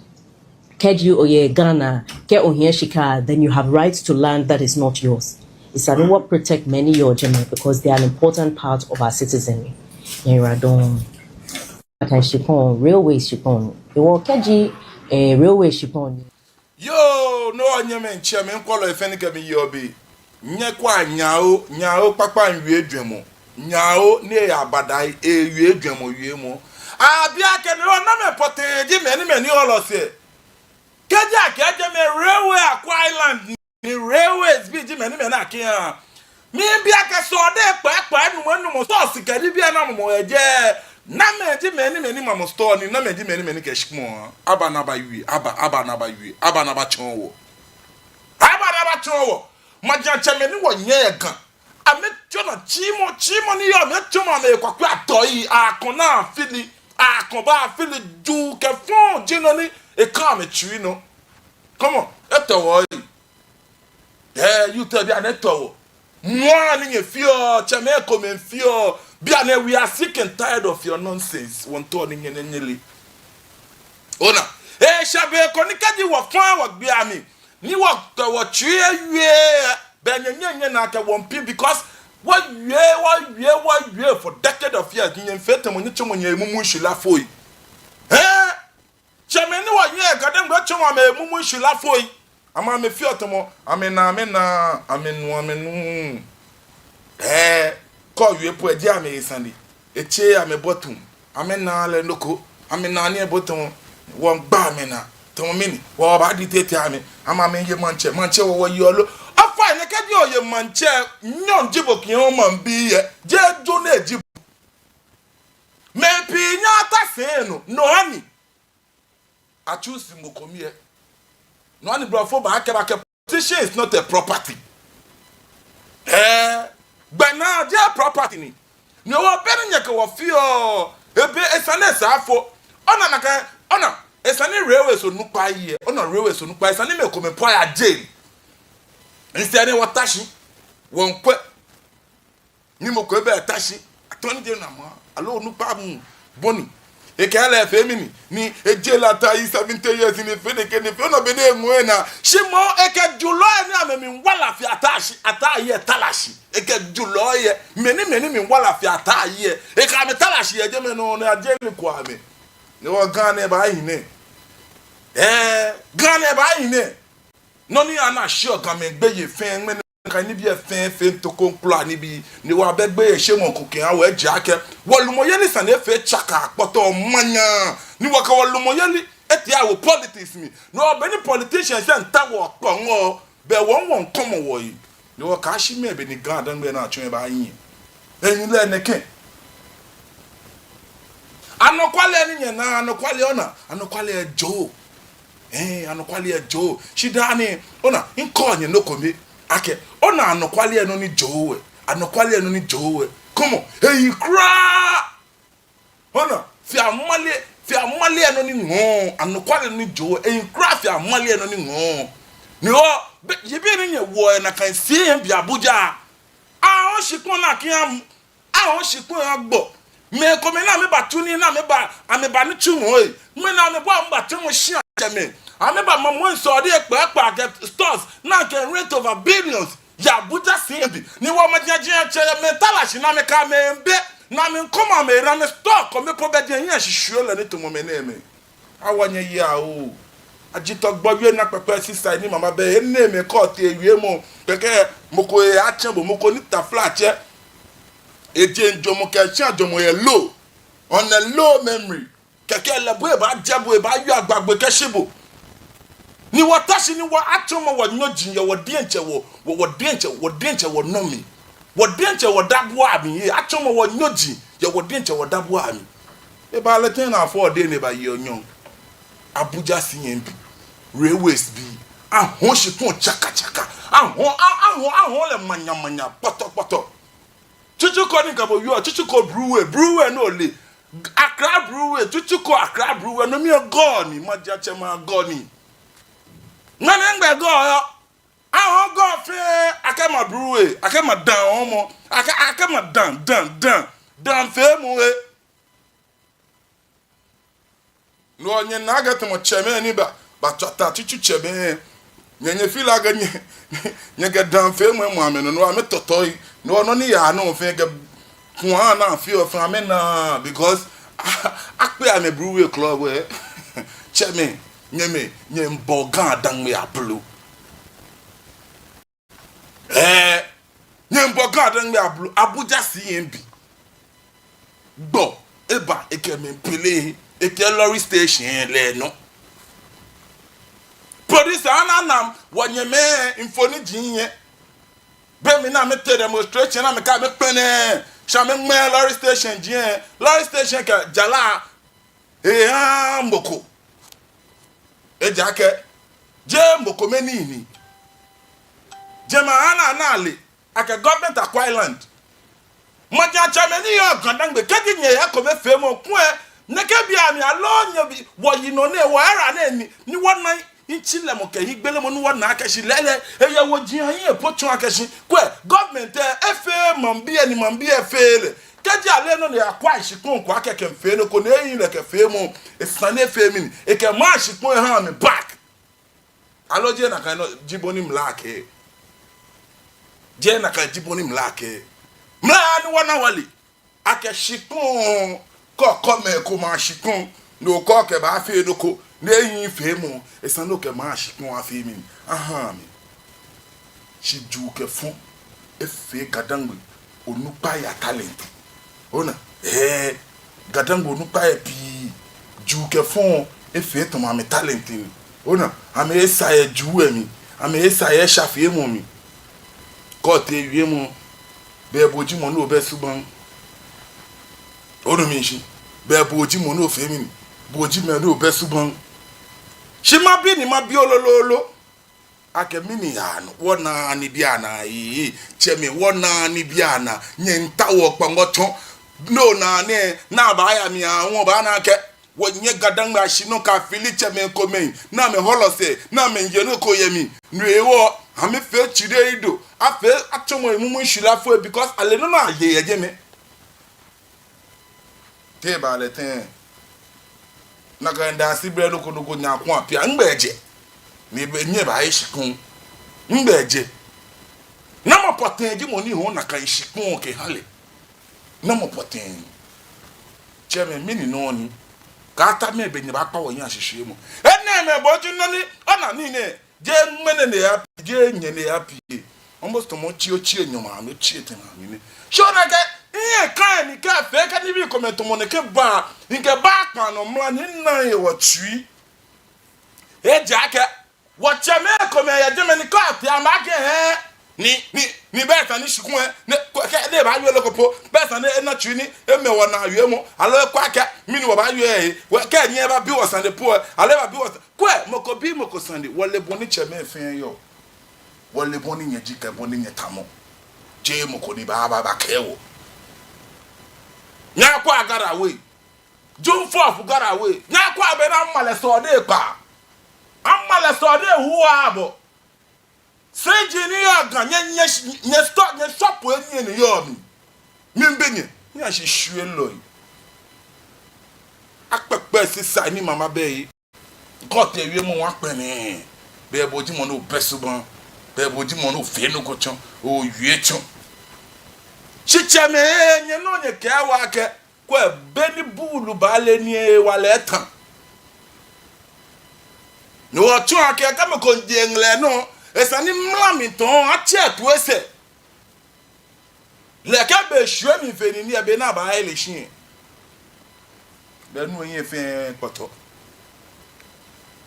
kɛji oyɛ Ghana, kɛ ohiɛ shika, then you have right to land that is not yours. Esa ni wɔ protect mɛi ni yɔɔ jɛmɛ because they are an important part of our citizenry. Nyɛyiwaladɔŋŋ. Nakai shikpɔŋ, railway shikpɔŋ ni. Hewɔ kɛji, eh, railway shikpɔŋ ni. Yoo, no, nyɛmɛi, nyɛmɛi, mikwɛlɔi fɛɛ ni kɛ mi yɔɔ biɛ. Nyɛkwɛa Nyao, Nyao kpakpa miiwie jwɛŋmɔ. Nyao ni eya Badai, ewie jwɛŋmɔ wiemɔ. Abi akɛ no, namɛi pɔtɛɛ ji mɛi ni, mɛi ni hɔlɔ sɛɛ. Kɛji akɛɛ jɛmɛ railway Akwa Island ni, railways bii ji mɛi ni, mɛi ni akɛha. Miibi akɛ sɔɔ dɛ kpɛkpɛ enumɔ enumɔ store sikɛ ni biɛ namɔ mɔ yɛ jɛi. Namɛi ji mɛi ni, mɛi ni mamɔ store ni, namɛi ji mɛi ni, mɛi ni kɛ shikpɔŋ. Aba ni abawie, aba, aba ni abawie, aba ni abatsɔɔ wɔ. Aba ni abatsɔɔ wɔ. Maŋtsɛmɛi ni wɔyɛ yɛ Ga. Amɛtsɔ naa tsĩmɔ, tsĩmɔ ni yɔɔ, amɛtsɔ naa amɛkwakwɛ atɔi, akɔnaa fili, akɔbaa fili juu kɛ fɔŋ ji nɔ ni eka amɛtsui nɔ. Come on, etɔ wɔ ee. Eh, youth lɛ bianɛ etɔ wɔ. Mɔ ni nyɛfeɔ, tsɛmɛi komɛi feɔ. Bianɛ we are sick and tired of your nonsense. Wɔmiitao ni nyɛna nyɛle. Ona, eshɛ be ko ni kɛji wɔfã wɔgbe amli, ni wɔtɔ wɔtsui ewie, be nyɛ, nyɛ, nyɛna akɛ wɔmiipi because wɔwie, wɔwie, wɔwie for decade of years. Nyɛmiifee tamɔ nyɛtsɔmɔ nyɛ mumui shilafoi. Eh? Tsɛmɛi ni wɔyɛ Ga-Dangme tsɔmɔ amɛ mumui shilafoi. Amɛ amɛfeɔ tamɔ, amɛna, amɛna, amɛnu, amɛnu. Eh, kɛ owie po eji amɛ esani. Etsɛ amɛ bɔ tuŋ. Amɛnaaa lɛ nɔ ko. Amɛnaa ni ebɔ tuŋ. Wɔmiigba amɛnaa. Tamɔ mɛni, wɔbaadi tete amɛ. Amɛ amɛye maŋtsɛ, maŋtsɛ wɔ wɔyeɔ lo. Ofainɛ kɛji oye maŋtsɛ, nyɔŋ ji bo kɛ omaŋbii yɛ. Jeee jɔɔ ni eji bo. Mɛi pii nyɛɛɛ ata sɛi nɔ, no hani a choose mɔ ko mli yɛ. No hani blɔfo baakɛɛ, baakɛɛ, politician is not a property. Eh, gbɛnaa jeee property ni. Ni wɔ be ni nyɛkɛ wɔ feɔ, ebe esa ni esa afo. Ona nakai, ona, esa ni railways onukpai yɛ, ona railways onukpai, esa ni mɛi komɛi po aya jail. Instead ni wɔta shi, wɔmiikwɛ. Ni mɔ ko ebɛ ta shi, atɔ ni je na ma, aloo onukpa mɔ bɔ ni. Ekɛɛ lɛ efee mɛni, ni ejail Ataa yi seventy years ni efee nɛkɛ, ni efee nɔ be ni eŋɔɔ enaa. Shi moŋ ekɛ julɔi ni amɛmiiwa lɛ fe Ataa shi, Ataa yi eta lɛ shi. Ekɛ julɔi yɛ, mɛi ni, mɛi ni miiwa lɛ fe Ataa yi yɛ. Ekɛ amɛ ta lɛ shi yɛ jɛmɛ nɔŋŋ ni a jail ko amɛ. Ni wɔ Ga nɛɛ baahi nɛ. Eh, Ga nɛɛ baahi nɛ. Nɔ ni ana shi ɔ Gamɛi gbeyei fɛɛ ŋmɛnɛ. Ka nibii fɛɛ fɛɛ ntoko ŋkpla nibii ni wɔbɛ gbeyei shemɔ ko kɛha wɔ ejaakɛ wɔlumɔyeli sane fɛɛ tsaka kpɔtɔ manya ni wɔkɛ wɔlumɔyeli ete awo politics mli. No be ni politicians ɛ nta wɔ kpɔŋɔ bɛ wɔ wɔ ŋkɔmɔ wɔyi ni wɔkɛshi mɛɛ be ni Ga-Dangme naa tsɔŋ ebaahi. Eyi lɛ nɛkɛ. Anɔkwale ni nyɛnaa, anɔkwale ona, anɔkwale ejɔ. Eh, anɔkwale ejɔ. Shi dani ona, ŋkɔ nyɛ nɔ ko mli akɛ ona anɔkwale nɔ ni jɔ wɛ, anɔkwale nɔ ni jɔ wɛ. Come on, eyi kwraa. Ona, fee amale, Fe amale lɛ nɔ ni ŋɔɔ, anɔkwale nɔ ni jɔɔ, ehi kwraa fe amale lɛ nɔ ni ŋɔɔ. Ni hewɔ, be, yɛ be ni nyɛwoɔ yɛ nakai C M B Abuja. Ahɔɔ shikpɔŋ lɛ kɛha, ahɔɔ shikpɔŋ lɛ agbo. Mɛi komɛi ni amɛbatsu nii ni amɛba, amɛba nitsumɔ lɛ. Mɛi ni amɛba, amɛbatsu mɔ shia tsɛmɛi. Amɛba mamɔ nsɔ de kpakpa kɛ stores ni akɛ rent over billions. Yɛ Abuja C M B. Ni wɔ majiajiatsɛ yɛ mɛi tara shi ni amɛkɛ amɛbɛ. Ni amɛkɔmɔ amɛ ni amɛ store kome po bɛ diɛŋtsɛ shishiulɔ ni tamɔ mɛnɛɛmɛi. Awa nyɛyi aa oo. Ajitɔ gbɔ wie na kpɛkpɛ sisai ni mama bɛ. Enɛɛmɛi kɛ otee wiemɔ. Kɛkɛ mɔ ko eyatsɛ bo, mɔ ko ni taflatsɛ. Ejeŋ jɔɔmɔ kɛ shia jɔɔmɔ yɛ low. On a low memory. Kɛkɛ lɛ bo ebaajɛ bo, ebaawie agbagbe kɛshi bo. Ni wɔta shi ni wɔ atsɔmɔ wɔnyɔji yɛ wɔ diɛŋtsɛ wɔ, wɔ, wɔ diɛŋtsɛ, wɔ diɛŋtsɛ wɔnɔ mli. Wɔ diɛŋtsɛ wɔdabuaa mli yɛ, atsɔmɔ wɔnyɔji yɛ wɔ diɛŋtsɛ wɔdabuaa mli. Eba lɛ tɛŋŋ ni afɔ de ni eba yɛ onyɔ. Abuja C M B, railways bii, ahɔɔ shikpɔŋ tsaka tsaka, ahɔɔ, a-, ahɔɔ, ahɔɔ lɛ manya manya, kpɔtɔ kpɔtɔ. Tsutsu ko ni kabo yɔɔ, tsutsu ko brewery, brewery ni ole. Accra brewery, tsutsu ko Accra brewery, no mli lɛ gɔɔ ni, majiatsɛmɛi agɔ ni. Ŋmɛnɛ nɛgbɛ gɔɔ yɔɔ? Ahɔɔ gɔɔ fɛɛ, akɛma brewery, akɛma dãa hɔɔmɔ, akɛ, akɛma dãa, dãa, dãa, dãafeemɔ lɛ. No hewɔ nyɛna akɛ tamɔ tsɛmɛi ni ba, batswa ta tsutsu tsɛmɛi. Nyɛ, nyɛfeel akɛ nyɛ, nyɛkɛ dãafeemɔ lɛ mɔ amɛnɔ, no hewɔ amɛtɔtɔi. No hewɔ nɔ ni yaa nɔ fɛɛ kɛ kua ni afeɔ fɛɛ amɛnaaa, because a, akpe amɛ brewery club lɛ. Tsɛmɛi, nyɛmɛi, nyɛmiibɔ GaDangme ablo. Ɛɛ, nyɛmiibɔ GaDangme ablo, Abuja C M B. Gbɔ eba, ekɛ mɛi pele, ekɛ lorry station lɛ nɔ. Producer, ana nam, wɔnyɛmɛi mfoniri ji nyɛ. Be mli ni amɛtee demonstration ni amɛkɛ amɛkpɛlɛ, shi amɛŋmɛɛ lorry station ji lɛ, lorry station kɛ jara. Eha mɔ ko. Ejaakɛ, jeee mɔ kome nii ni. Jɛmɛ ana, ana ale akɛ government acquire land. Majiatsɛmɛi ni yɔɔ GaDangme, kɛji nyɛyɛ ekomefeemɔ kulɛ, nɛkɛ bianɛ aloo nyɛbi, wɔyinɔ nɛɛ, wɔ era nɛɛ ni, ni wɔna hiɛtsilɛmɔ kɛ hiɛgbelemɔ ni wɔna akɛ shi lɛɛlɛŋ, eyɛ wɔji ahiɛ po tsɔ akɛ shi. Kulɛ, government lɛ, efee maŋbii lɛ ni maŋbii lɛ feee lɛ. Kɛji ale nɔ ni e-acquire shikpɔŋ ko akɛ ekɛmiifee nɔ ko ni ehiii lɛ kɛfeemɔ, esa ni efee mɛni, ekɛma shikpɔŋ lɛ eha amɛ back. Aloo jeee nakai nɔ ji bɔ ni mla kɛɛ? Jeee nakai ji bɔ ni mla kɛɛ? Mla ni wɔna wɔle akɛ shikpɔŋ, kɛ okɔ mɛi komɛi ashikpɔŋ, ni okɛɛ okɛbaafee nɔ ko, ni ehiii feemɔ, esa ni okɛma shikpɔŋ afee mɛni, aha amɛ. Shi juu kɛ fɔŋ efee GaDangme onukpai a-talent. Ona, ɛɛ, GaDangme onukpai pii, juu kɛ fɔŋ efee tamɔ amɛ-talent ni. Ona, amɛsaa yɛ juu lɛ mli, amɛsaa yɛ eshafeemɔ mli. Kɛ otee wiemɔ, belɛ bo ji mɔ ni obɛ subaŋ. Onu mishishi? Belɛ bo ji mɔ ni ofee mɛni, bo ji mɔ ni obɛ subaŋ. Shi mabi ni mabi o lolo lolo. Akɛ mɛni yaa nɔ, wɔnaaa nibii anaa, ee, tsɛmɛi, wɔnaaa nibii anaa, nyɛmiitao wɔkpaŋmɔ tsɔ, no naa nɛɛ, ni abaaya mli aahu obaana akɛ, wɔnyɛ GaDangme ashi nɔ kɛ afili tsɛmɛi komɛi, ni amɛhɔlɔ sɛɛ, ni amɛyeɔ nɔ ko yɛ mli, no hewɔ, amɛfee tsire ido, afee atsɔmɔ emumui shwilafoi, because ale nɔ ni aye yɛ jɛmɛ. Te eba lɛ tɛŋŋ? Nakai nda si brɛ nɔ ko nɔ ko nyɛ akɔ apia. Nɛgbɛ ejɛ? Ni be nyɛ baaye shikpɔŋ. Nɛgbɛ ejɛ? Namɔ pɔtɛɛ ji mɔ ni hɔɔ nakai shikpɔŋ kɛha lɛ? Namɔ pɔtɛɛ? Tsɛmɛi, mɛni nɔ ni? Kaata mɛɛ be nyɛbaakpa wɔhiɛ ashishiumɔ? Enɛɛmɛi bo ji nɔ ni, ona nii nɛɛ. Jeee ŋmɛnɛ ni eya pii, jeee nyɛ ni eya pii. Almost tamɔ otsii, otsii enyɔ ma mli, otsii etɛ ma mli nɛ. Shi ona akɛ, minyɛ ka ni kɛ fee kɛ nibii komɛi tamɔ nɛkɛ ba, mikɛba kpa nɔ mla ni mina yɛ wɔtsui. Ejaakɛ, wɔtsɛmɛi komɛi yɛ jɛmɛ ni kɛ ate amɛ akɛ hɛɛ, ni, ni, ni bɛ sane ni shikpɔŋ lɛ, ni, kɛ, ni ebaayɔɔ lɛ ko po, bɛ sane ni ena tsui ni, emɛ wɔnaa wiemɔ, aloo ekwɛ akɛ, mɛni wɔbaayɔɔ lɛ, wɔ, kɛ nyɛ babi wɔ sane po lɛ, aloo ebabi wɔ sa-, kwɛ, mɔ ko bi mɔ ko sane, wɔle bɔ ni tsɛmɛi fɛɛ yɔɔ. Wɔle bɔ ni nyɛji kɛ bɔ ni nyɛtamɔ. Jeee mɔ ko ni baaba bakɛɛ wɔ. Nyɛkwɛa Ga-Dangme. June fourth, Ga Railway. Nyɛkwɛa bɔ ni amale sɔɔ dɛ kpa. Amale sɔɔ dɛ hu abɔ. Sɛji ni yɔɔ Ga, nyɛ, nyɛ, nyɛ store, nyɛ shop enyiɛ ni yɔɔ mli. Miibi nyɛ, nyɛyashishiulɔi. Akpɛkpɛ sisa ni mama bɛ yi. Kɔte wiemɔ wa kpɛnɛ. Bɛ bo ji mɔ ni obɛ subaŋ. Bɛ bo ji mɔ ni ofee nɔ ko tsɔ. Owie tsɔ. Shitsɛmɛi, nyɛ nɔ nyɛkɛɛ wa akɛ, kwɛ, be ni buulu baale nii lɛ, hewalɛ etã. Ni wɔtsɔɔ akɛ, kɛ mɔ ko je ŋlɛ nɔ, esa ni mla mli tɔɔ, atsɛ eto esɛɛ. Lɛ kɛ be shwɛ mli fe nii ni ebe na ba ele shi. Bɛ nu enyiɛ fɛɛ kpɔtɔ.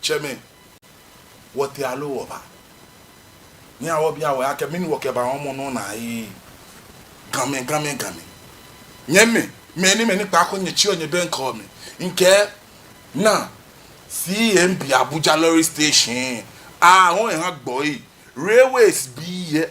Tsɛmɛi, wɔtee aloo wɔba? Ni awɔ bi awɔ akɛ mɛni wɔkɛba wɔmɔ nɔ naa yi. Gamɛi, Gamɛi, Gamɛi. Nyɛmɛi, mɛni, mɛni kpaako nyɛtsiɔ nyɛbɛŋkɛɔ mi. Ŋkɛɛ, naa, C M B Abuja lorry station. Ah, wɔn eha gbɔ yi. Railways bii yɛ.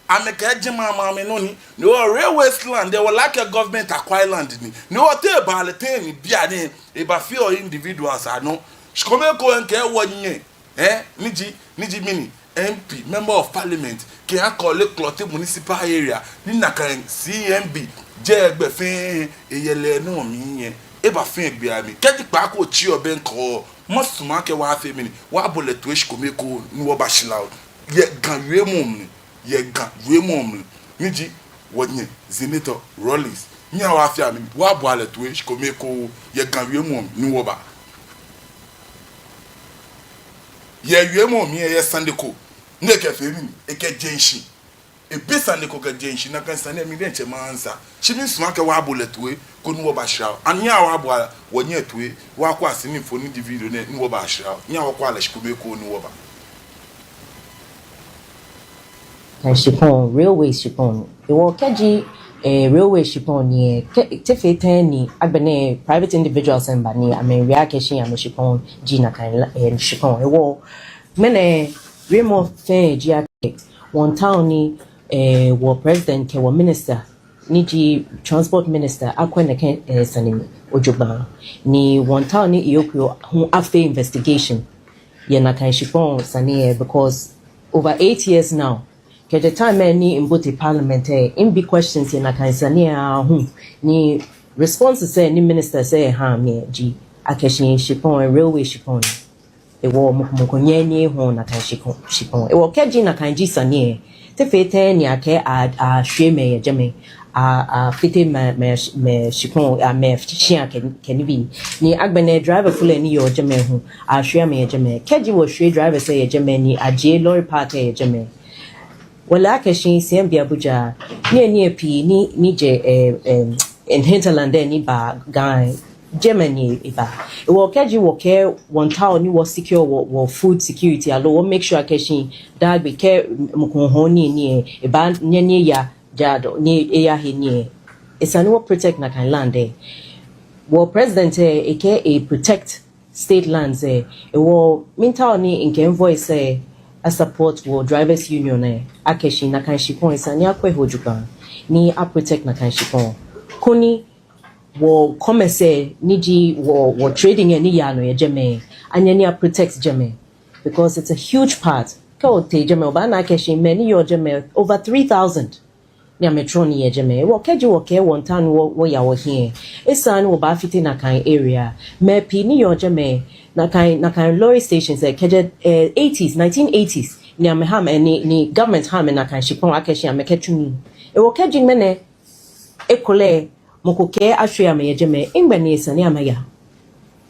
Amɛkɛɛ jɛmɛ amɛ amɛnɔ ni, ni wɔ railways land lɛ, wɔle akɛ government acquire land ni, ni wɔtee baale tɛŋŋ ni bianɛ, ebafeɔ individuals anɔ. Shikome ko ŋkɛɛ wɔnyɛ, eh, ni ji, ni ji mɛni, M P, Member of Parliament, kɛ akɔ lɛ Klottey Municipal Area, ni nakai C M B, jɛ gbɛ fɛɛ, eyɛ lɛ nɔ mli yɛ, ebafee gbɛ amli. Kɛji kpaako otsi obɛŋkɛ, masumɔ akɛ wɔfee mɛni, wɔbo lɛ toi shikome ko, ni wɔbashra o. Yɛ Ga wiemɔ mli. Yɛ Ga wiemɔ mli. Ni ji wɔnyɛ Senator Rawlings. Nyɛhaa wɔfea mli, wɔboa lɛ toi shikome ko yɛ Ga wiemɔ mli ni wɔba. Yɛ wiemɔ mli, yɛ sane ko ni ekɛfee mli, ekɛje shishi. Ebi sane ko kɛje shishi, nakai sane lɛ mi diɛŋtsɛ maŋsa. Shi misumɔɔ akɛ wɔbo lɛ toi koni wɔbashra o. Ani nyɛhaa wɔboa wɔnyɛ toi, wɔkwɛa sini fo ni ji video nɛɛ ni wɔbashra o. Nyɛhaa wɔkwɛa lɛ shikome ko ni wɔba. Shikpɔŋ, railway shikpɔŋ. Hewɔ kɛji, eh, railway shikpɔŋ ni, eh, kɛ, te fee tɛŋŋ ni agbɛnɛ private individuals lɛ miiba ni amɛwie akɛ shi amɛshikpɔŋ ji nakai la-, eh, shikpɔŋ. Hewɔ ŋmɛnɛ wiemɔ fɛɛ ji akɛ wɔmiitao ni, eh, wɔ president kɛ wɔ minister ni ji transport minister akwɛ nɛkɛ, eh, sane mli jogbaŋŋ. Ni wɔmiitao ni eeokɔ hu afee investigation yɛ nakai shikpɔŋ sane lɛ, because over eight years now, kɛjɛ time lɛ ni mibote parliament lɛ, mibi questions yɛ nakai sane lɛ aahu, ni responses lɛ ni ministers lɛ ha mi lɛ ji akɛ shi shikpɔŋ lɛ, railway shikpɔŋ ni. Hewɔ mɔ ko mɔ ko nyɛnyɛ ehɔɔ nakai shikpɔŋ, shikpɔŋ. Hewɔ kɛji nakai ji sane lɛ, te fee tɛŋŋ ni akɛɛ a, ashwie mɛi yɛ jɛmɛ, a, afite mɛi, mɛi, mɛi shikpɔŋ, a, mɛi shia kɛ, kɛ nibii. Ni agbɛnɛ driverfoi lɛ ni yɔɔ jɛmɛ hu, ashwie amɛ yɛ jɛmɛ. Kɛji wɔshwie drivers lɛ yɛ jɛmɛ ni ajie lorry park lɛ yɛ jɛmɛ, wɔle akɛ shi C M B Abuja, niyenii pii ni, ni jɛ, eh, eh, in hinterland lɛ ni baa Ga lɛ, jɛmɛ ni ebaa. Hewɔ kɛji wɔkɛɛ wɔmiitao ni wɔ secure wɔ, wɔ food security aloo wɔ make sure akɛ shi daa gbi kɛ mɔ ko hɔɔ nii ni lɛ, ebaanyɛ ni eya jaa dɔ, ni eyahe nii lɛ, esa ni wɔ protect nakai land lɛ. Wɔ president lɛ, ekɛɛ e protect state lands lɛ, hewɔ miitao ni mikɛ mi voice lɛ a support wɔ drivers union lɛ, akɛ shi nakai shikpɔŋ lɛ esa ni akwɛ he jogbaŋŋ, ni a protect nakai shikpɔŋ. Koni wɔ commerce lɛ, ni ji wɔ, wɔ trading lɛ ni yaa nɔ yɛ jɛmɛ, anyɛ ni a protect jɛmɛ. Because it's a huge part. Kɛ otee jɛmɛ, obaana akɛ shi mɛi ni yɔɔ jɛmɛ over three thousand ni amɛtɔrɔ nii yɛ jɛmɛ. Hewɔ kɛji wɔkɛɛ wɔmiitao ni wɔ, wɔya wɔhiɛ lɛ, esa ni wɔbaafite nakai area. Mɛi pii ni yɔɔ jɛmɛ, nakai, nakai lorry stations lɛ, kɛjɛ, eh, eighties, nineteen eighties, ni amɛha amɛ, ni, ni government ha amɛ nakai shikpɔŋ akɛ shi amɛkɛtsu nii. Hewɔ kɛji ŋmɛnɛ ekolɛ mɔ ko kɛɛ ashwie amɛ yɛ jɛmɛ, nɛgbɛ ni esa ni amɛya?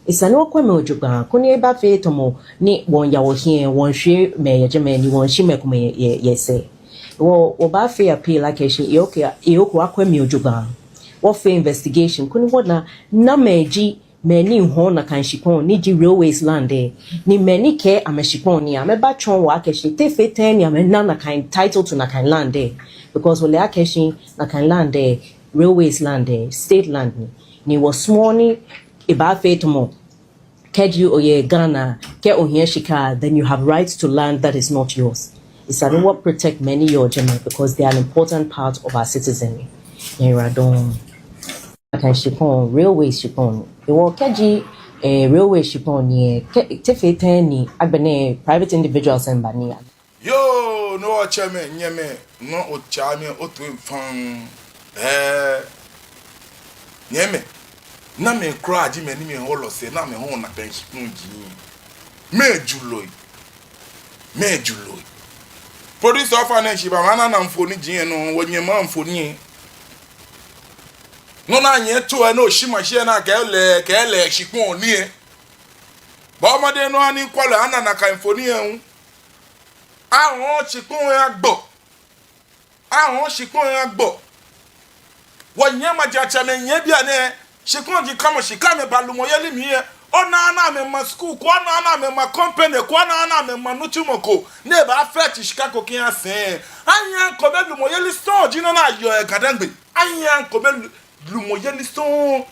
Esa ni wɔkwɛ amɛ jogbaŋŋ, koni ebaafee tamɔ ni wɔmiiya wɔhiɛ, wɔmiishwie mɛi yɛ jɛmɛ ni wɔmiishi mɛi komɛi yɛ, yɛ, yɛ sɛɛ. Wɔ, wɔbaafee appeal akɛ shi, eeokɔ, eeokɔ akwɛ amɛ jogbaŋŋ. Wɔfee investigation, koni wɔna, namɛi ji mɛi ni hɔɔ nakai shikpɔŋ, ni ji railways land lɛ, ni mɛi ni kɛɛ amɛshikpɔŋ ni, amɛbatsɔɔ wɔ akɛ shi, te fee tɛŋŋ ni amɛna nakai title to nakai land lɛ. Because wɔle akɛ shi, nakai land lɛ, railways land lɛ, state land ni. Ni wɔsumɔɔ ni ebaafee tamɔ, kɛji oyɛ Ghana, kɛ ohiɛ shika, then you have rights to land that is not yours. Esa ni wɔ protect mɛi ni yɔɔ jɛmɛ because they are an important part of our citizenry. Nyɛyiwaladɔŋŋ. Kan shikpɔŋ, railway shikpɔŋ ni. Hewɔ kɛji, eh, railway shikpɔŋ ni, eh, kɛ, te fee tɛŋŋ ni agbɛnɛ private individuals lɛ miiba ni ya? Yoo, no tsɛmɛi, nyɛmɛi, no otsɛmɛi, otsui faŋŋ. Eh, nyɛmɛi, namɛi kwraa ji mɛi ni amɛhɔɔ lɛ sɛɛ, namɛi hɔɔ nakai shikpɔŋ ji? Mɛɛ julɔi? Mɛɛ julɔi? Producer, ofainɛ shi ba, mana mfoniri ji nɔ, wɔnyɛmimɛi mfoniri. Nɔ ni nyɛtsu lɛ, no shi ma shi lɛ, nakai lɛ, kɛ lɛ shikpɔŋ ni lɛ. Bɔɔ mɔdɛŋ nɔ ni kwraa lɛ, ana nakai mfoniri lɛ hu. Ahɔɔ shikpɔŋ lɛ agbo. Ahɔɔ shikpɔŋ lɛ agbo. Wɔnyɛmimɛi majiatsɛmɛi, nyɛ bianɛ, shikpɔŋ ji kɛ́ amɛshi, kɛ́ amɛba lumɔyeli mli lɛ, onaaa ni amɛma school ko, onaaa ni amɛma company ko, onaaa ni amɛma nitsumɔ ko ni baafee shika ko kɛya sɛɛ. Anyɛŋ ko bɛ lumɔyeli sɔŋŋ ji nɔ ni yɔɔ yɛ GaDangme. Anyɛŋ ko bɛ lu-, lumɔyeli sɔŋŋ.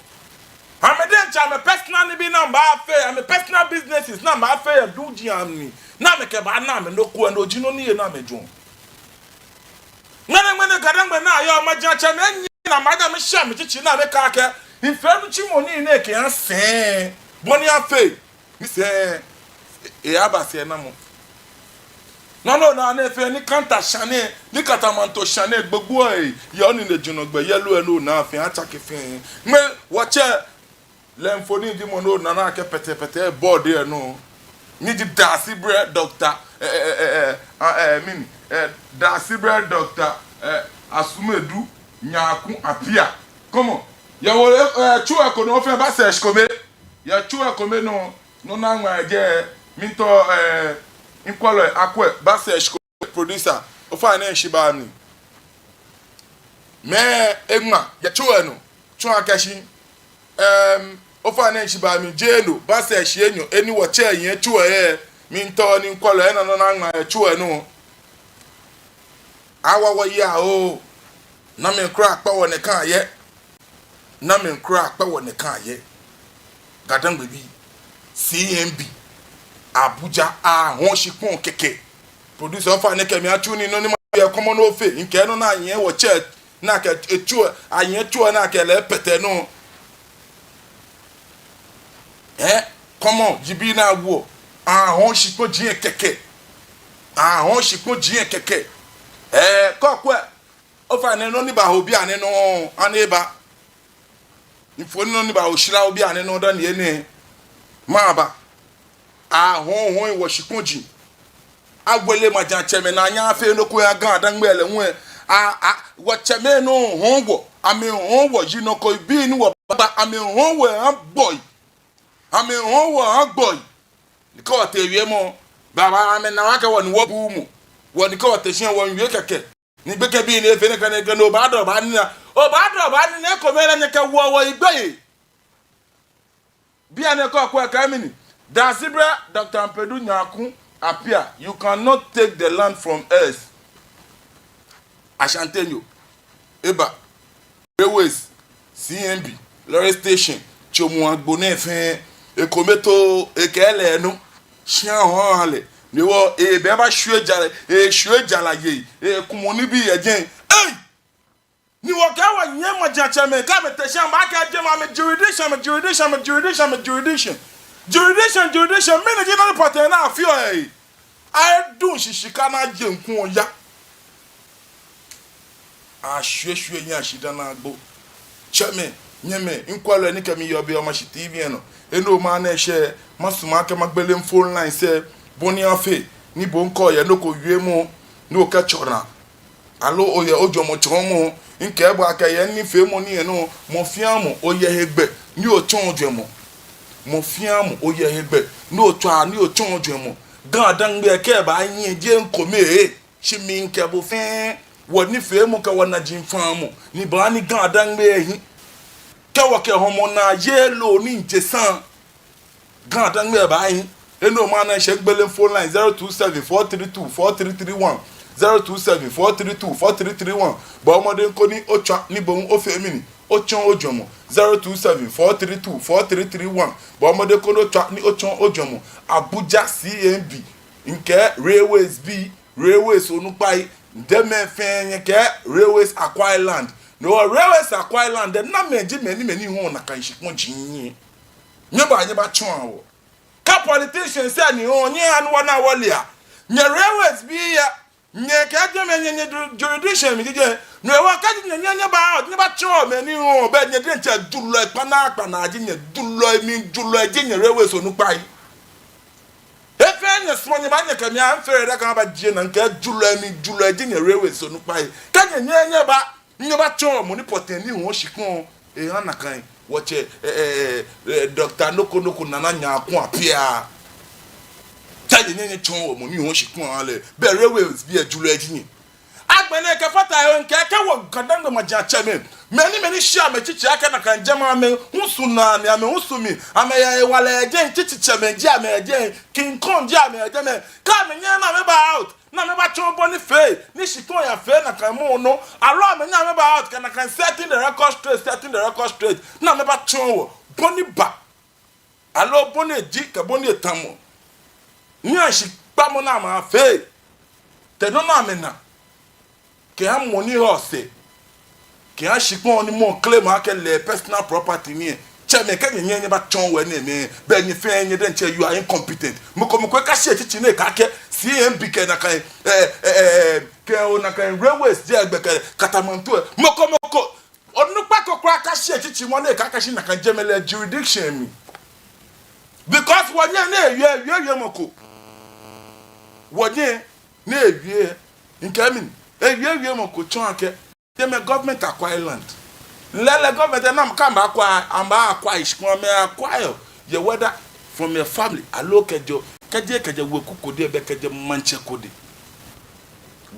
Amɛ diɛŋtsɛ amɛ personal nibii ni amɛbaafee, amɛ personal businesses ni amɛbaafee yɛ duŋ ji amɛ ni. Ni amɛkɛbaana amɛnɔ ko, no ji nɔ ni yɔɔ ni amɛjwɛŋɔ. Ŋmɛnɛ, ŋmɛnɛ GaDangme ni ayɔɔ, majiatsɛmɛi nyɛ ni amɛda amɛshɛ amɛtsitsi ni amɛkɛɛ akɛ, mifee nitsumɔ ni nɛkɛ ya sɛɛ, bɔ ni afee, misɛɛ, e, eyaba sɛɛnamɔ. Nɔ ni ona nɛɛ fɛɛ, ni kanta shane, ni katamanto shane, gbogbo lɛ, yɛ oninejurɔgbɛ, yɛ loo lɛ ni ona fɛɛ, atsake fɛɛ. Ŋmɛnɛ, wɔtsɛ, lɛ mfoniri ji mɔ ni ona nakai pɛtɛpɛtɛ board lɛ nɔ. Ni ji Daasibrɛ Doctor, eh, eh, eh, eh, ah, eh, mɛni, eh, Daasibrɛ Doctor, eh, Asumadu Nyaku Appiah. Come on. Yɛ wɔ, eh, eh, tsu lɛ kome nɔ fɛɛ, ba sɛɛ shi kome. Yɛ tsu lɛ kome nɔ, nɔ ni aŋma jɛ, miitao, eh, mikwɛlɔi akwɛ, ba sɛɛ shi kome. Producer, ofainɛ shi ba mli. Mɛi eŋma yɛ tsu lɛ nɔ, tsu lɛ akɛ shi. Em, ofainɛ shi ba mli, jeee no, ba sɛɛ shi enyɔ, eni wɔtsɛ yɛ tsu lɛ, miitao ni mikwɛlɔi ana nɔ ni aŋma yɛ tsu lɛ nɔ. Awa wɔyi oo, namɛi kwraa kpa wɔ nɛkɛ yɛ. Namɛi kwraa kpa wɔ nɛkɛ yɛ. GaDangmebii, C M B, Abuja, ahɔɔ shikpɔŋ kɛkɛ. Producer, ofainɛ kɛ mi atsu nii, nɔ ni mawie, kɔmɔ nɔ fɛɛ, mikɛɛ nɔ ni anyɛ wɔtsɛ, nakai etsu, anyɛ tsu, nakai lɛ pɛtɛ nɔ. Eh, kɔmɔ, jibi na wo. Ahɔɔ shikpɔŋ ji kɛkɛ. Ahɔɔ shikpɔŋ ji kɛkɛ. Eh, kɔkwɛ. Ofainɛ nɔ ni baho bianɛ nɔ, ani eba. Mfoniri nɔ ni baho shila bianɛ nɔ dani enɛ maba. Ahɔɔ hɔɔ wɔ shikpɔŋ ji. Awele majiatsɛmɛi ni anyɛ afee nɔ ko yɛ GaDangme lɛ ŋwɛ. A, a, wɔtsɛmɛi nɔ hɔɔ wɔ. Amɛhɔɔ wɔ ji nɔ ko bii ni wɔbaagba. Amɛhɔɔ wɔ agboi. Amɛhɔɔ wɔ agboi. Ni kɛ́ wɔtee wiemɔ, baba amɛna wɔ akɛ wɔ ni wɔbuuu mɔ. Wɔ ni kɛ́ wɔte shi wɔmiiwie kɛkɛ. Ni gbekɛbii ni efee nɛkɛ nɛkɛ ni obaada obaanina. Obaada obaanina ekomɛi lɛ nyɛkɛ wɔ wɔ igbɛ yɛ. Bianɛ kɔkwɛ kɛ mɛni. Daasibrɛ Doctor Ampadu Nyaku Appiah, you cannot take the land from us. Ashantinyo. Eba. Railways, C M B, lorry station, tsomu agbo nɛɛ fɛɛ, ekome too, ekɛɛ lɛ nɔ, shia hɔɔ ha lɛ, ni wɔ, ebɛ ba shwie jara, eshwie jara yɛ, ekumɔ nibii yɛ jɛi. Ei! Ni wɔkɛɛ wɔnyɛmimɛi majiatsɛmɛi, kɛ́ amɛte shi amɛbaakɛɛ jɛmɛ amɛ jurisdiction, amɛ jurisdiction, amɛ jurisdiction, amɛ jurisdiction. Jurisdiction, jurisdiction, mɛni ji nɔ ni pɔtɛɛ ni afeɔ ei? Aduŋ shishi kɛ́ ana jeŋ kuɔ ya. Ashwieshwie nyɛ ashidaa naa gbo. Tsɛmɛi, nyɛmɛi, mikwɛlɔi ni kɛ mi yɔɔ biɛ yɛ Omashi T V lɛ nɔ. Enɛ hewɔ ni mashɛ, masumɔ akɛ magbele phone lines lɛ, bɔ ni afee ni bo ŋkɔ yɛ nɔ ko wiemɔ, ni okɛtsɔ naa. Aloo oyɛ ojwɛŋmɔ tsɔɔmɔ, mikɛɛ bo akɛ yɛ nifeemɔ nɛɛ nɔ, mɔ fɛɛ mɔ oyɛ hegbɛ ni otsɔɔ ojwɛŋmɔ. Mɔ fɛɛ mɔ oyɛ hegbɛ ni otsɔɔ ni otsɔɔ ojwɛŋmɔ. GaDangme kɛ baanyiɛ jeee mikome ee. Shi mi kɛ bo fɛɛ, wɔnifeemɔ kɛ wɔnajiaŋ faamɔ ni baaha ni GaDangme ahi. Kɛ wɔkɛ hɔmɔ naa yeee loo ni je saŋŋ, GaDangme baahi. Enɛ hewɔ ni mashɛ magbele phone line zero two seven four three two four three three one, zero two seven four three two four three three one. Bɔɔ mɔdɛŋ koni otswa ni bo hu ofee mɛni, otsɔɔ ojwɛŋmɔ. Zero two seven four three two four three three one. Bɔɔ mɔdɛŋ koni otswa ni otsɔɔ ojwɛŋmɔ. Abuja C M B, mikɛɛ railways bii, railways onukpai, jɛmɛ fɛɛ nyɛkɛɛ railways acquire land. Hewɔ railways Akwa Island lɛ, namɛi ji mɛi ni, mɛi ni hɔɔ nakai shikpɔŋ ji nyiɛ? Nyɛba, nyɛbatsɔɔa wɔ. Kɛ politicians lɛ ni hɔɔ, nyɛhaa ni wɔna wɔlea. Nyɛ railways bii lɛ, nyɛkɛɛ jɛmɛ nyɛ, nyɛ ju-, jurisdiction mli ji jɛi. No hewɔ kɛji nyɛ, nyɛ, nyɛba, nyɛbatsɔɔ mɛi ni hɔɔ, bɛ nyɛ diɛŋtsɛ julɔi kpanaa kpanaa ji nyɛ, julɔi mli julɔi ji nyɛ railways onukpai. Efee nyɛsumɔɔ nyɛba nyɛkɛ mi amfɛɛ da kan aba jie naa, mikɛɛ julɔi mli julɔi ji nyɛ railways onukpai. Kɛ nyɛ, nyɛ, nyɛba, nyɛbatsɔɔ mɔ ni pɔtɛɛ ni hɔɔ shikpɔŋ ehaa nakai wɔtsɛ, eh, eh, eh, Doctor Noko Noko Nana Nyaku Appiah. Kɛ nyɛ, nyɛ, nyɛtsɔɔ wɔ mɔ ni hɔɔ shikpɔŋ ehaa lɛ, bɛ railways bii lɛ julɔi ji nyɛ. Agbɛnɛ kɛfata he, mikɛɛ kɛ wɔ Ga-Dangme majiatsɛmɛi, mɛi ni, mɛi ni shi amɛtsitsi akɛ nakai jɛmɛ amɛhusu naa ni amɛhusu mli, amɛyɛ hewalɛ yɛ jɛi, tsitsitsɛmɛi ji amɛ yɛ jɛi, King Kong ji amɛ yɛ jɛmɛ. Kɛ amɛnyɛɛɛ ni amɛba out, ni amɛbatsɔɔ bɔ ni fee ni shikpɔŋ yafee nakai mɔ nɔ, aloo amɛnyɛɛɛ amɛba out kɛ nakai setting the record straight, setting the record straight, ni amɛbatsɔɔ wɔ bɔ ni ba, aloo bɔ ni eji kɛ bɔ ni etamɔ, ni ashikpamɔ ni amɛfee, tɛ nɔ ni amɛna, kɛha mɔ ni hɔɔ sɛɛ, kɛha shikpɔŋ ni mɔ claim akɛ lɛ personal property ni lɛ. Tsɛmɛi, kɛ nyɛ, nyɛ, nyɛbatsɔɔ wɔ enɛɛmɛi, bɛ nyɛ fɛɛ nyɛ diɛŋtsɛ you are incompetent. Mɔ ko mɔ ko ekashi etsitsi ni ekɛɛ akɛ C M B kɛ nakai, eh, eh, eh, eh, kɛ o nakai railways jɛ gbɛ kɛ katamantu lɛ. Mɔ ko mɔ ko, onukpa ko kwraa kashi etsitsi mɔ ni ekɛɛ akɛ shi nakai jɛmɛ lɛ jurisdiction mli. Because wɔnyɛŋ ni ewie, ewie, ewie mɔ ko. Wɔnyɛŋ ni ewie, mikɛɛ mɛni, ewie, ewie mɔ ko tsɔɔ akɛ jɛmɛ government acquire land. Lɛɛlɛŋ government lɛ, namɔ kɛ amɛba acquire, amɛba acquire shikpɔŋ, amɛ acquire yɛ whether from your family, aloo kɛjɛ, kɛjɛ, kɛjɛ weku ko dɛŋ, bɛ kɛjɛ maŋtsɛ ko dɛŋ.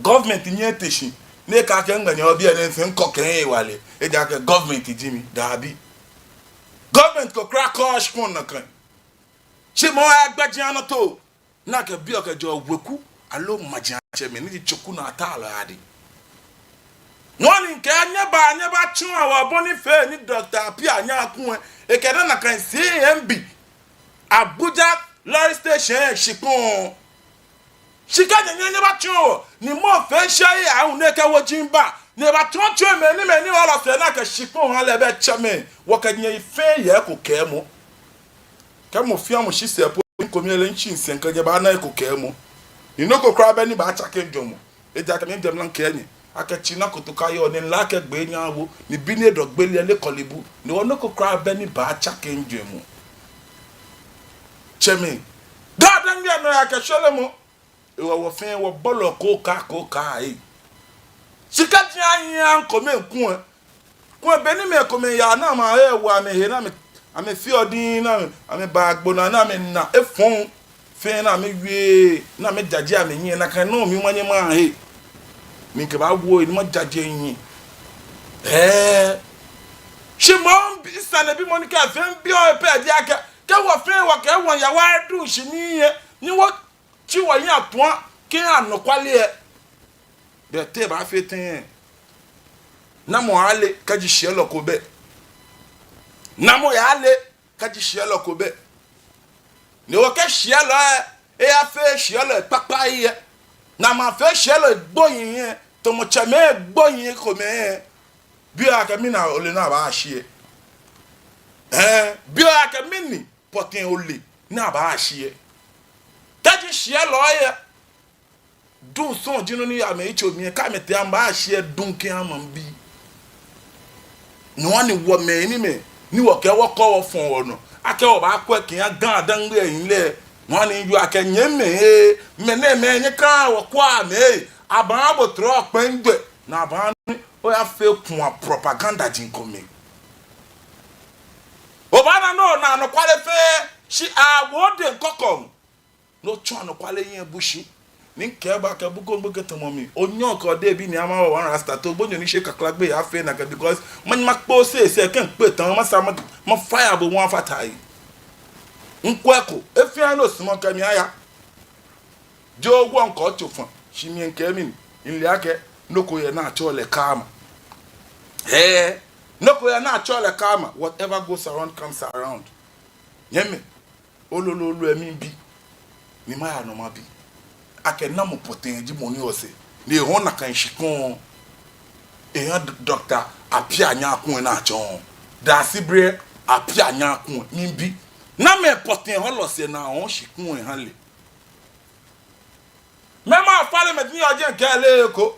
Government nyɛŋ ete shi ni ekɛɛ akɛ ŋmɛnɛ obi lɛ nɛɛ, mifee ŋkɔ kɛ hewalɛ, ejaakɛ government ji mi. Dabi. Government ko kwraa kɔɔɔ shikpɔŋ nakai. Shi mɔ lɛ egbɛjianɔtoo ni akɛ biɔ kɛjɛɔ weku aloo majiatsɛmɛi ni ji tsoku naa taalɔi adɛŋ. No hewɔ ni mikɛɛ nyɛba, nyɛbatsɔɔa wɔ bɔ ni fee ni Doctor Appiah Nyaku lɛ, ekɛna nakai C M B Abuja lorry station lɛ shikpɔŋ. Shi kɛ nyɛ, nyɛ, nyɛbatsɔɔ wɔ, ni mɔ fɛɛ shɛ ehe ahu ni ekɛ woji ba, ni ebatsɔɔ tsɔɔ mɛi ni, mɛi ni hɔɔ lɛ sɛɛ ni akɛ shikpɔŋ ha lɛ, bɛ tsɛmɛi, wɔkɛ nyɛ fɛɛ yɛ eko kɛɛmɔ. Kɛ mɔ fɛɛ mɔ shi sɛɛ po, ni mikome lɛ, mitsi misɛɛ kɛjɛ baana eko kɛɛmɔ. Ni nɔ ko kwraa bɛ ni baatsake mijwɛŋmɔ. Ejaakɛ mijwɛŋmɔ lɛ mikɛɛ nyɛ akɛ tsina kotoka yɔɔ ni mile akɛ gbee nyɛɛɛ awo, ni bi ni edɔ gbele lɛ, ele kɔlibu. No hewɔ nɔ ko kwraa bɛ ni baatsake mijwɛŋmɔ. Tsɛmɛi, Ga-Dangme nɔyaa kɛ shwelemɔ. Hewɔ wɔ fɛɛ wɔbolɔɔ kookaa kookaa ee. Shi kɛji anyɛ ŋkome kulɛ, kulɛ be ni mɛi komɛi yaa ni amɛhe wa amɛhe ni amɛ, amɛfeɔ diŋŋ ni amɛ, amɛbaa agbo naa ni amɛna efɔŋ fɛɛ ni amɛwie ni amɛjaje amɛhiɛ, nakai nɔŋŋ mi hu manyɛ mahe. Mikɛbaawo he ni majaje mihiɛ. Ɛɛ. Shi moŋ bi, sanebimɔ ni kɛ fɛɛ mibiɔ pɛ ji akɛ, kɛ wɔ fɛɛ wɔkɛ wɔyaa wɔdu shi ni yɛ, ni wɔ tsi wɔhiɛ atua kɛha anɔkwale lɛ, bɛ te baafee tɛŋŋ? Namɔ aaale kɛji shiɛlɔ ko bɛ? Namɔ aaale kɛji shiɛlɔ ko bɛ? Ni wɔkɛɛ shiɛlɔi lɛ, eyafee shiɛlɔi kpakpai lɛ, ni amɛfee shiɛlɔi gbohii lɛ, tamɔ tsɛmɛi gbohii komɛi lɛ, biɔ akɛ mɛni ole ni abaashi lɛ? Ɛɛ, biɔ akɛ mɛni pɔtɛɛ ole ni abaashi lɛ? Kɛji shiɛlɔi lɛ, duŋ sɔŋŋ ji nɔ ni yɔɔ amɛyitso mli lɛ, kɛ amɛtee amɛbaashi lɛ duŋ kɛha maŋbii. No hewɔ ni wɔmɛi ni mɛi, ni wɔkɛɛ wɔkɔ wɔfɔɔ wɔnɔ akɛ wɔbaakwɛ kɛha Ga-Dangme lɛ, no hewɔ ni miwie akɛ nyɛmɛi ee, mɛnɛmɛi nyɛkahaa wɔkwɛa amɛ ee, abaaha bo trɔ kpɛŋ jwɛ, ni abaaha ni oyafee kua propaganda ji ŋkome. Obaana nɔ ni anɔkwale fɛɛ, shi awo odɛŋ kɔkɔɔŋ. No tsɔɔ anɔkwale yɛ bushi. Ni mikɛɛ bo akɛ bu ko ŋgbɛkɛ tamɔ mi. Onyɛ okɛ odebi ni ama wɔ one rasta to gbonyo ni she kakla gbɛ yafee nakai because manyɛ makpɔ osɛɛ sɛɛ kɛ mikpɛ tamɔ masa ma, mafaya bo ŋwa fatai. Ŋkwɛ ko, efee nɔ sumɔ kɛ mi aya. Joo wɔ ŋkɔ tso fã, shi mikɛɛ mɛni, mile akɛ nɔ ko yɛ ni atsɛɔ lɛ karma. Ɛɛ, nɔ ko yɛ ni atsɛɔ lɛ karma. Whatever goes around comes around. Nyɛmɛi, ololo lɛ miibi, ni maya nɔ mabi akɛ namɔ pɔtɛɛ ji mɔ ni hɔɔ sɛɛ ni ehɔɔ nakai shikpɔŋ. Eha Doctor Appiah Nyarko lɛ ni atsɔɔ. Daasibre Appiah Nyarko lɛ, miibi. Namɛi pɔtɛɛ hɔlɔ sɛɛ ni ahɔɔ shikpɔŋ lɛ ha lɛ? Mɛɛ mɔ afale mɛi ni yɔɔ jɛi kɛɛ eleee eko?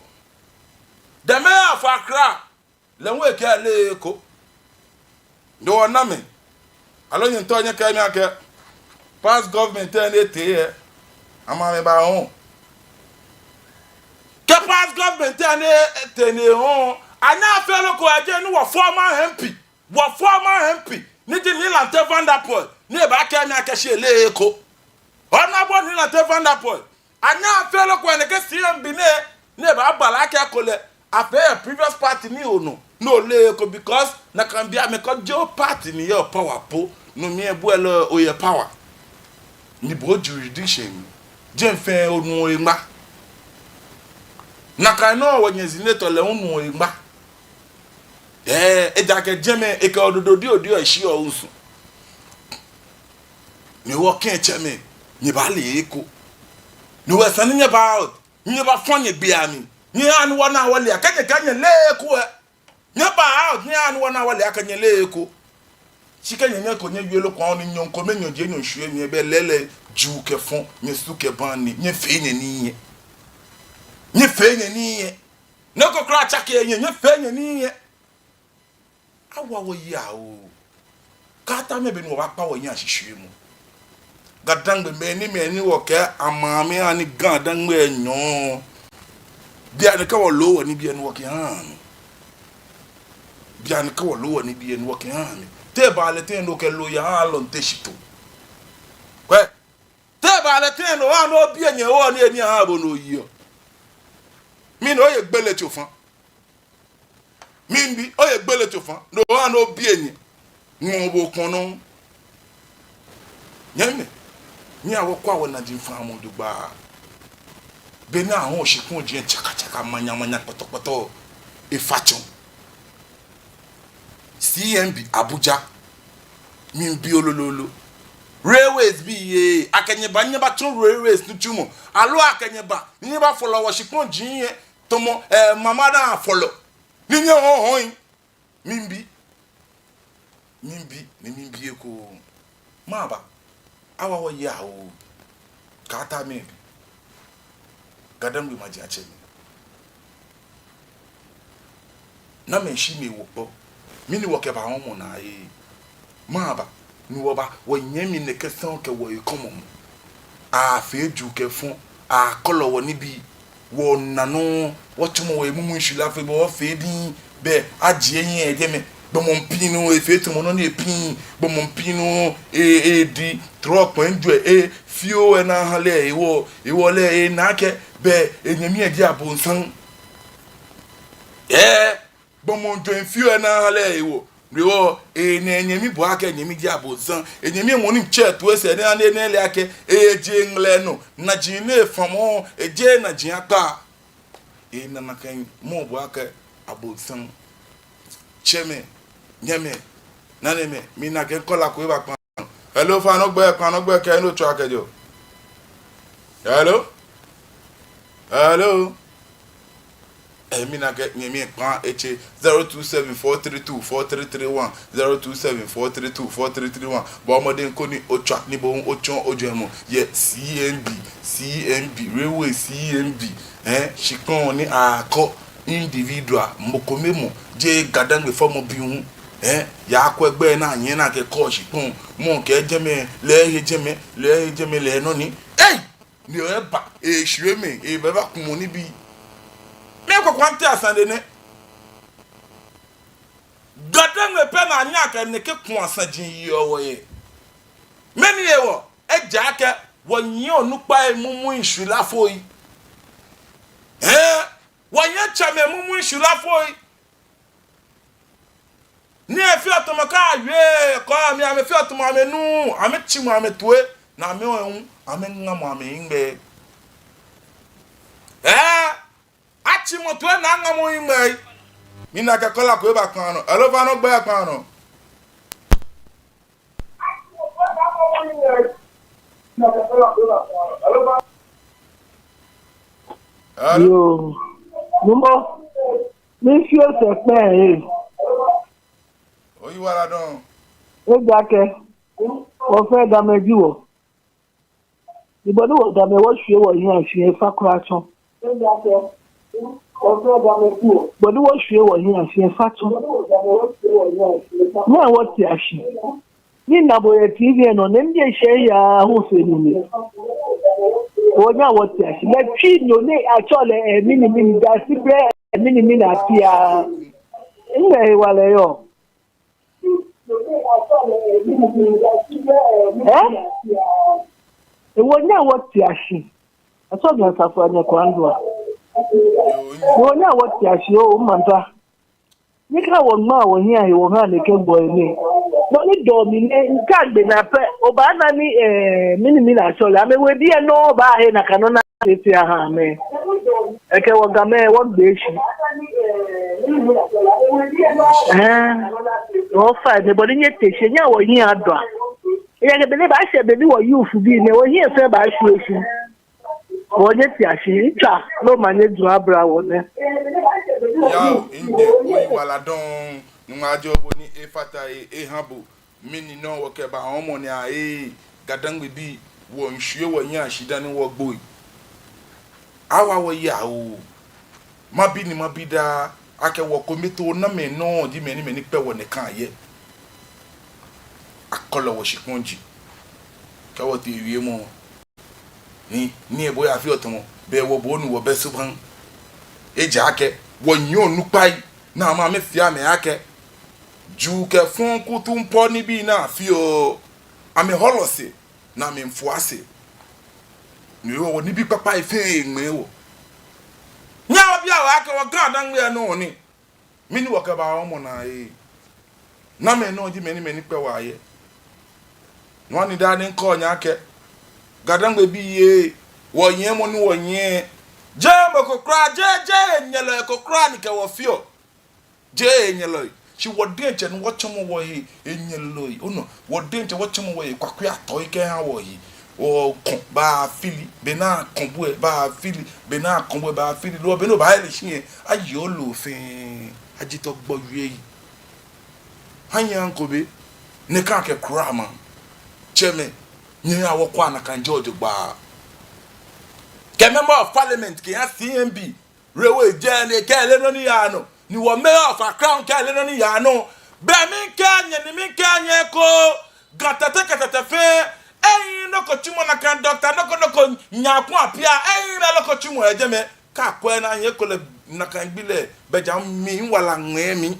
Dɛmɛ afɔ Accra, lɛ hu ekɛɛ eleee eko. Ni wɔna mɛi. Aloo nyɛmiitao nyɛkɛɛ mi akɛ past government lɛ ni etee lɛ, amɛ amɛbaahɔɔ? Kɛ past government lɛ ni etee ni ehɔɔ, anyɛɛɛ afee nɔ ko yɛ jɛi ni wɔ former M P, wɔ former M P, ni ji Nii Lante Vanderpuye, ni ebaakɛɛ mi akɛ shi eleee eko. Honorable Nii Lante Vanderpuye, anyɛɛɛ afee nɔ ko yɛ nɛkɛ C M B nɛɛ, ni ebaaba lɛ akɛ ekolɛ afee yɛ previous party ni onɔ, ni oleee eko, because nakai bei amɛkɛjieɔ party ni yɔɔ power po, no mli lɛ bo lɛ oyɛ power. Ni bo jurisdiction, jɛi fɛɛ onuɔ eŋma. Nakai nɔŋŋ wɔnyɛ senator lɛ hu nuɔ eŋma. Ɛɛ, ejaakɛ jɛmɛ ekɛ ododo diɔ diɔ eshi ɔ nsu. Ni wɔkɛɛ tsɛmɛi, nyɛbaale eko. Ni wɔ esa ni nyɛba out, nyɛbafɔ nyɛgbee amli. Nyɛhaa ni wɔna wɔle akɛ nyɛkɛɛ nyɛleee eko lɛ. Nyɛba out, nyɛhaa ni wɔna wɔle akɛ nyɛleee eko. Shi kɛ nyɛnyɛko nyɛwie loko ni nyɔŋ kome nyɔji enyɔ shwie nyɛ, belɛ lɛɛlɛŋ juu kɛ fɔ, nyɛsu kɛ bani, nyɛfee nyɛnii nyɛ. Nyɛfee nyɛnii nyɛ. Nɔ ko kwraa tsakeee nyɛ, nyɛfee nyɛnii nyɛ. Awa wɔyi aa oo. Kaata mɛɛ be ni wɔbaakpa wɔhiɛ ashishwiemɔ? GaDangme mɛi ni, mɛi ni wɔkɛɛ amɛ amɛha ni GaDangme enyɔ. Bianɛ kɛ wɔloo wɔnibii lɛ ni wɔkɛha amɛ. Bianɛ kɛ wɔloo wɔnibii lɛ ni wɔkɛha amɛ. Te ebaa lɛ tɛŋŋ ni okɛ loo yaha Alonte shitoo? Kwɛ. Te ebaa lɛ tɛŋŋ ni oha ni obi enyɛ oha ni eni aha bo ni oyeɔ? Mɛni, oye gbele tsofa? Miibi, oye gbele tsofa, ni oha ni obi enyɛ? Ŋɔɔ bo kɔnɔ. Nyɛmimɛi, nyɛhaa wɔkwɛa wɔnaji faamɔ jogbaŋŋ. Be ni ahɔɔ shikpɔji lɛ tsaka tsaka, manya manya, kpɔtɔ kpɔtɔ, efa tsɔ. C M B Abuja, miibi lolo lolo. Railways bii lɛ, akɛ nyɛba, nyɛbatsɔ railways nitsumɔ? Aloo akɛ nyɛba, nyɛbafolɔ wɔ shikpɔji lɛ, tamɔ, eh, mama da afolɔ, ni nyɛhɔhɔi? Miibi, miibi, ni miibi ekoŋŋ. Maba, awa wɔyi aa oo. Kaata mɛi bi. GaDangme maji atsɛmɛi. Namɛi shi mɛi wɔ kpɔ. Mɛni wɔkɛba wɔmɔ naa lɛ? Maba, ni wɔba, wɔnyɛmi nɛkɛ sane kɛ wɔ ekɔmɔ mɔ. Afee juu kɛ fɔ, akɔlɔ wɔnibii. Wɔna nɔ, wɔtsɔmɔ wɔ mumui shwilafoi, wɔfee diŋŋ, bɛ ajie nyɛ jɛmɛ. Gbɔmɔ miipiŋ nɔ, efee tamɔ nɔ ni epiŋ. Gbɔmɔ miipiŋ nɔ, e, edi trɔkpɛ njwɛ, e, fioo lɛ ni aha lɛ, ewɔ, ewɔ lɛ, ena akɛ, bɛ, enyɛmi lɛ ji abonsam. Ɛɛ, gbɔmɔ njwɛ fioo lɛ ni aha lɛ, ewɔ. Ewɔ, enɛ enyɛmi bu akɛ enyɛmi ji abonsam. Enyɛmi mɔ ni tsɛ tu esɛɛ ni ana enɛ lɛ akɛ, eje ŋlɛ nɔ. Naji ni efamɔ, eje naji akpa. Ena nakai mɔ bu akɛ abonsam. Tsɛmɛi, nyɛmɛi, nanemɛi, mina akɛ caller ko eba kpaa. Hello, ofainɛ ogbɛi, kpaa nɔ ogbɛi kɛ he ni otsɛɔ kɛjɛɔ. Hello? Hello? Eh, mina akɛ nyɛmi lɛ kpaa etse. Zero two seven four three two four three three one, zero two seven four three two four three three one. Bɔɔ mɔdɛŋ koni otswa ni bo hu otsɔɔ ojwɛŋmɔ yɛ C M B, C M B, railway C M B, eh, shikpɔŋ ni akɔ individual, mɔ kome mɔ, jeee GaDangme fɔmɔbi hu. Eh, yakwɛ gbɛ ni anyɛ ni akɛkɔ shikpɔŋ, mɔ kɛɛ jɛmɛ, lɛ he jɛmɛ, lɛ he jɛmɛ, lɛ nɔ ni. Ei! Ni eba, eshwie mɛi, eba ebakumɔ nibii. Mɛɛ kɔkɔɔkɔ ante asane nɛ. GaDangme pɛ ni anyɛ akɛ nɛkɛ kuŋ asaji yɔɔ wɔhe. Mɛni hewɔ? Ejaakɛ wɔnyɛ onukpai mumui shwilafoi. Hɛɛ, wɔnyɛ tsɛmɛi mumui shwilafoi. Ni efeɔ tamɔ akɛ awie kɔ amɛ, amɛfeɔ tamɔ amɛnuuu, amɛtsimɔ amɛtoi, ni amɛ hu, amɛŋamɔ amɛhiŋmɛi. Ɛɛ, atsimɔ toi ni aŋamɔ hiŋmɛi. Mina akɛ caller ko eba kpaa nɔ. Hello, ofainɛ ogbɛi, kpaa nɔ. Hello? Yoo. Numo. Ni shi osɛɛ kpɛɛ ee. Oyiwaladɔŋŋ. Ejaakɛ wɔfɛɛ Gamɛi ji wɔ. Ni bɔ ni wɔ Gamɛi wɔshwie wɔhiɛ ashi efa kwraa tsɔ. Bɔ ni wɔshwie wɔhiɛ ashi efa tsɔ. Nyɛhaa wɔtea shi. Ni mina bo yɛ T V lɛ nɔ, ni mibi eshɛ yaa hu fe nine. Nyɛhaa wɔtea shi. Lɛ Twi nyo ni atsɛɔ lɛ, eh, mɛni mɛni, Dasiberɛ, eh, mɛni mɛni afi aa. Nɛgbɛ hewalɛ yɔɔ? Eh? Hewɔ nyɛhaa wɔtea shi. Asɔle asafo anyɛ kwandua. Hewɔ nyɛhaa wɔtea shi oo, manta. Nyɛkɛ wɔŋmaa wɔhiɛ ahe wɔha nɛkɛ gbɔi nɛɛ. Nɔ ni dɔɔ mi nɛ, mikɛ gbɛ naa pɛ, obaana ni, eh, mɛni mɛni atsɛɔ lɛ, amɛwebii lɛ nɔ baahe nakai nɔ ni afee aha amɛ. Ekɛ wɔ Gamɛi wɔgbee shi. Eh, ofainɛ, bɔ ni nyɛte shi, nyɛhaa wɔhiɛ adɔa. Ejaakɛ be ni baashɛ be ni wɔ youth bii nɛɛ, wɔhiɛ fɛɛ baashwie shi. Wɔnyɛ tia shi, ŋtswa, no omanye juu abla wɔ nɛ. Yao, Nde, oyiwaladɔŋŋ, Nyɔŋmɔ ajɔɔ bo ni efata he, eha bo. Mɛni nɔ wɔkɛba hɔmɔ nɛɛ aa, ee, GaDangme bii, wɔmiishwie wɔhiɛ ashi dani wɔgbo ee. Awa wɔyi aa oo. Mabi ni mabi daa, akɛ wɔkometoo namɛi nɔ ji mɛi ni, mɛi ni kpɛ wɔ nɛkɛ yɛ. Akɔlɔ wɔ shikpɔŋ ji. Kɛ wɔtee wiemɔ. Ni, ni ebo ya fio tomo, be wɔ bo nu wɔbɛ subaŋ. Ejaakɛ, wɔnyiɛ onukpai, ni amɛ amɛfia amɛ akɛ. Juu kɛ fɔŋ kutumpɔɔ nibii ni afeɔ, amɛhɔlɔ sɛɛ, ni amɛmiifua sɛɛ. Ni wɔ, wɔ nibii kpakpai fɛɛ eŋmɛɛ wɔ. Nyɛhaa wɔbia wɔ akɛ wɔ GaDangme lɛ nɔ ni. Mɛni wɔkɛba hɔmɔ nɛɛ ee. Namɛi nɔ ji mɛi ni, mɛi ni kpɛ wɔ yɛ. Nɔ ni daa ni mikɛɔ nyɛ akɛ. GaDangme bii ee. Wɔnyiɛmɔ ni wɔnyiɛ. Jeee mɔ ko kwraa, jeee, jeee henyɛlɔi ko kwraa ni kɛ wɔ feɔ. Jeee henyɛlɔi. Shi wɔ diɛŋtsɛ ni wɔtsɔmɔ wɔhe henyɛlɔi. Onɔ, wɔ diɛŋtsɛ wɔtsɔmɔ wɔhe kwakwei atɔi kɛha wɔhe. Okɔ baafili, be ni akɔ bo lɛ baafili, be ni akɔ bo lɛ baafili. Loo be ni obaahe lɛ shi lɛ, ayi oloo fɛɛ. Ajitɔ gbɔ wie yi. Hanyɛ anko be, nɛkɛ kɛ kwraa ma. Tsɛmɛi, nyɛhaa wɔkwɛa nakai jɔjɔ gbaa. Kɛ Member of Parliament kɛha C M B, Railway jɛ ni kɛle nɔ ni yaa nɔ. Ni wɔ Mayor of Accra kɛle nɔ ni yaa nɔ. Be miikɛɛ nyɛ ni miikɛɛ nyɛ eko. Ga Tɛtɛ kɛ Tɛtɛ fɛɛ. Ehiii nɔ ko tsimɔ nakai Doctor nɔ ko nɔ ko Nyarko Appiah. Ehiii lɛ nɔ ko tsimɔ yɛ jɛmɛ. Kɛ akwɛ naa nyɛ ko lɛ nakai gbi lɛ. Be ja mi wala ŋmɛɛ mi.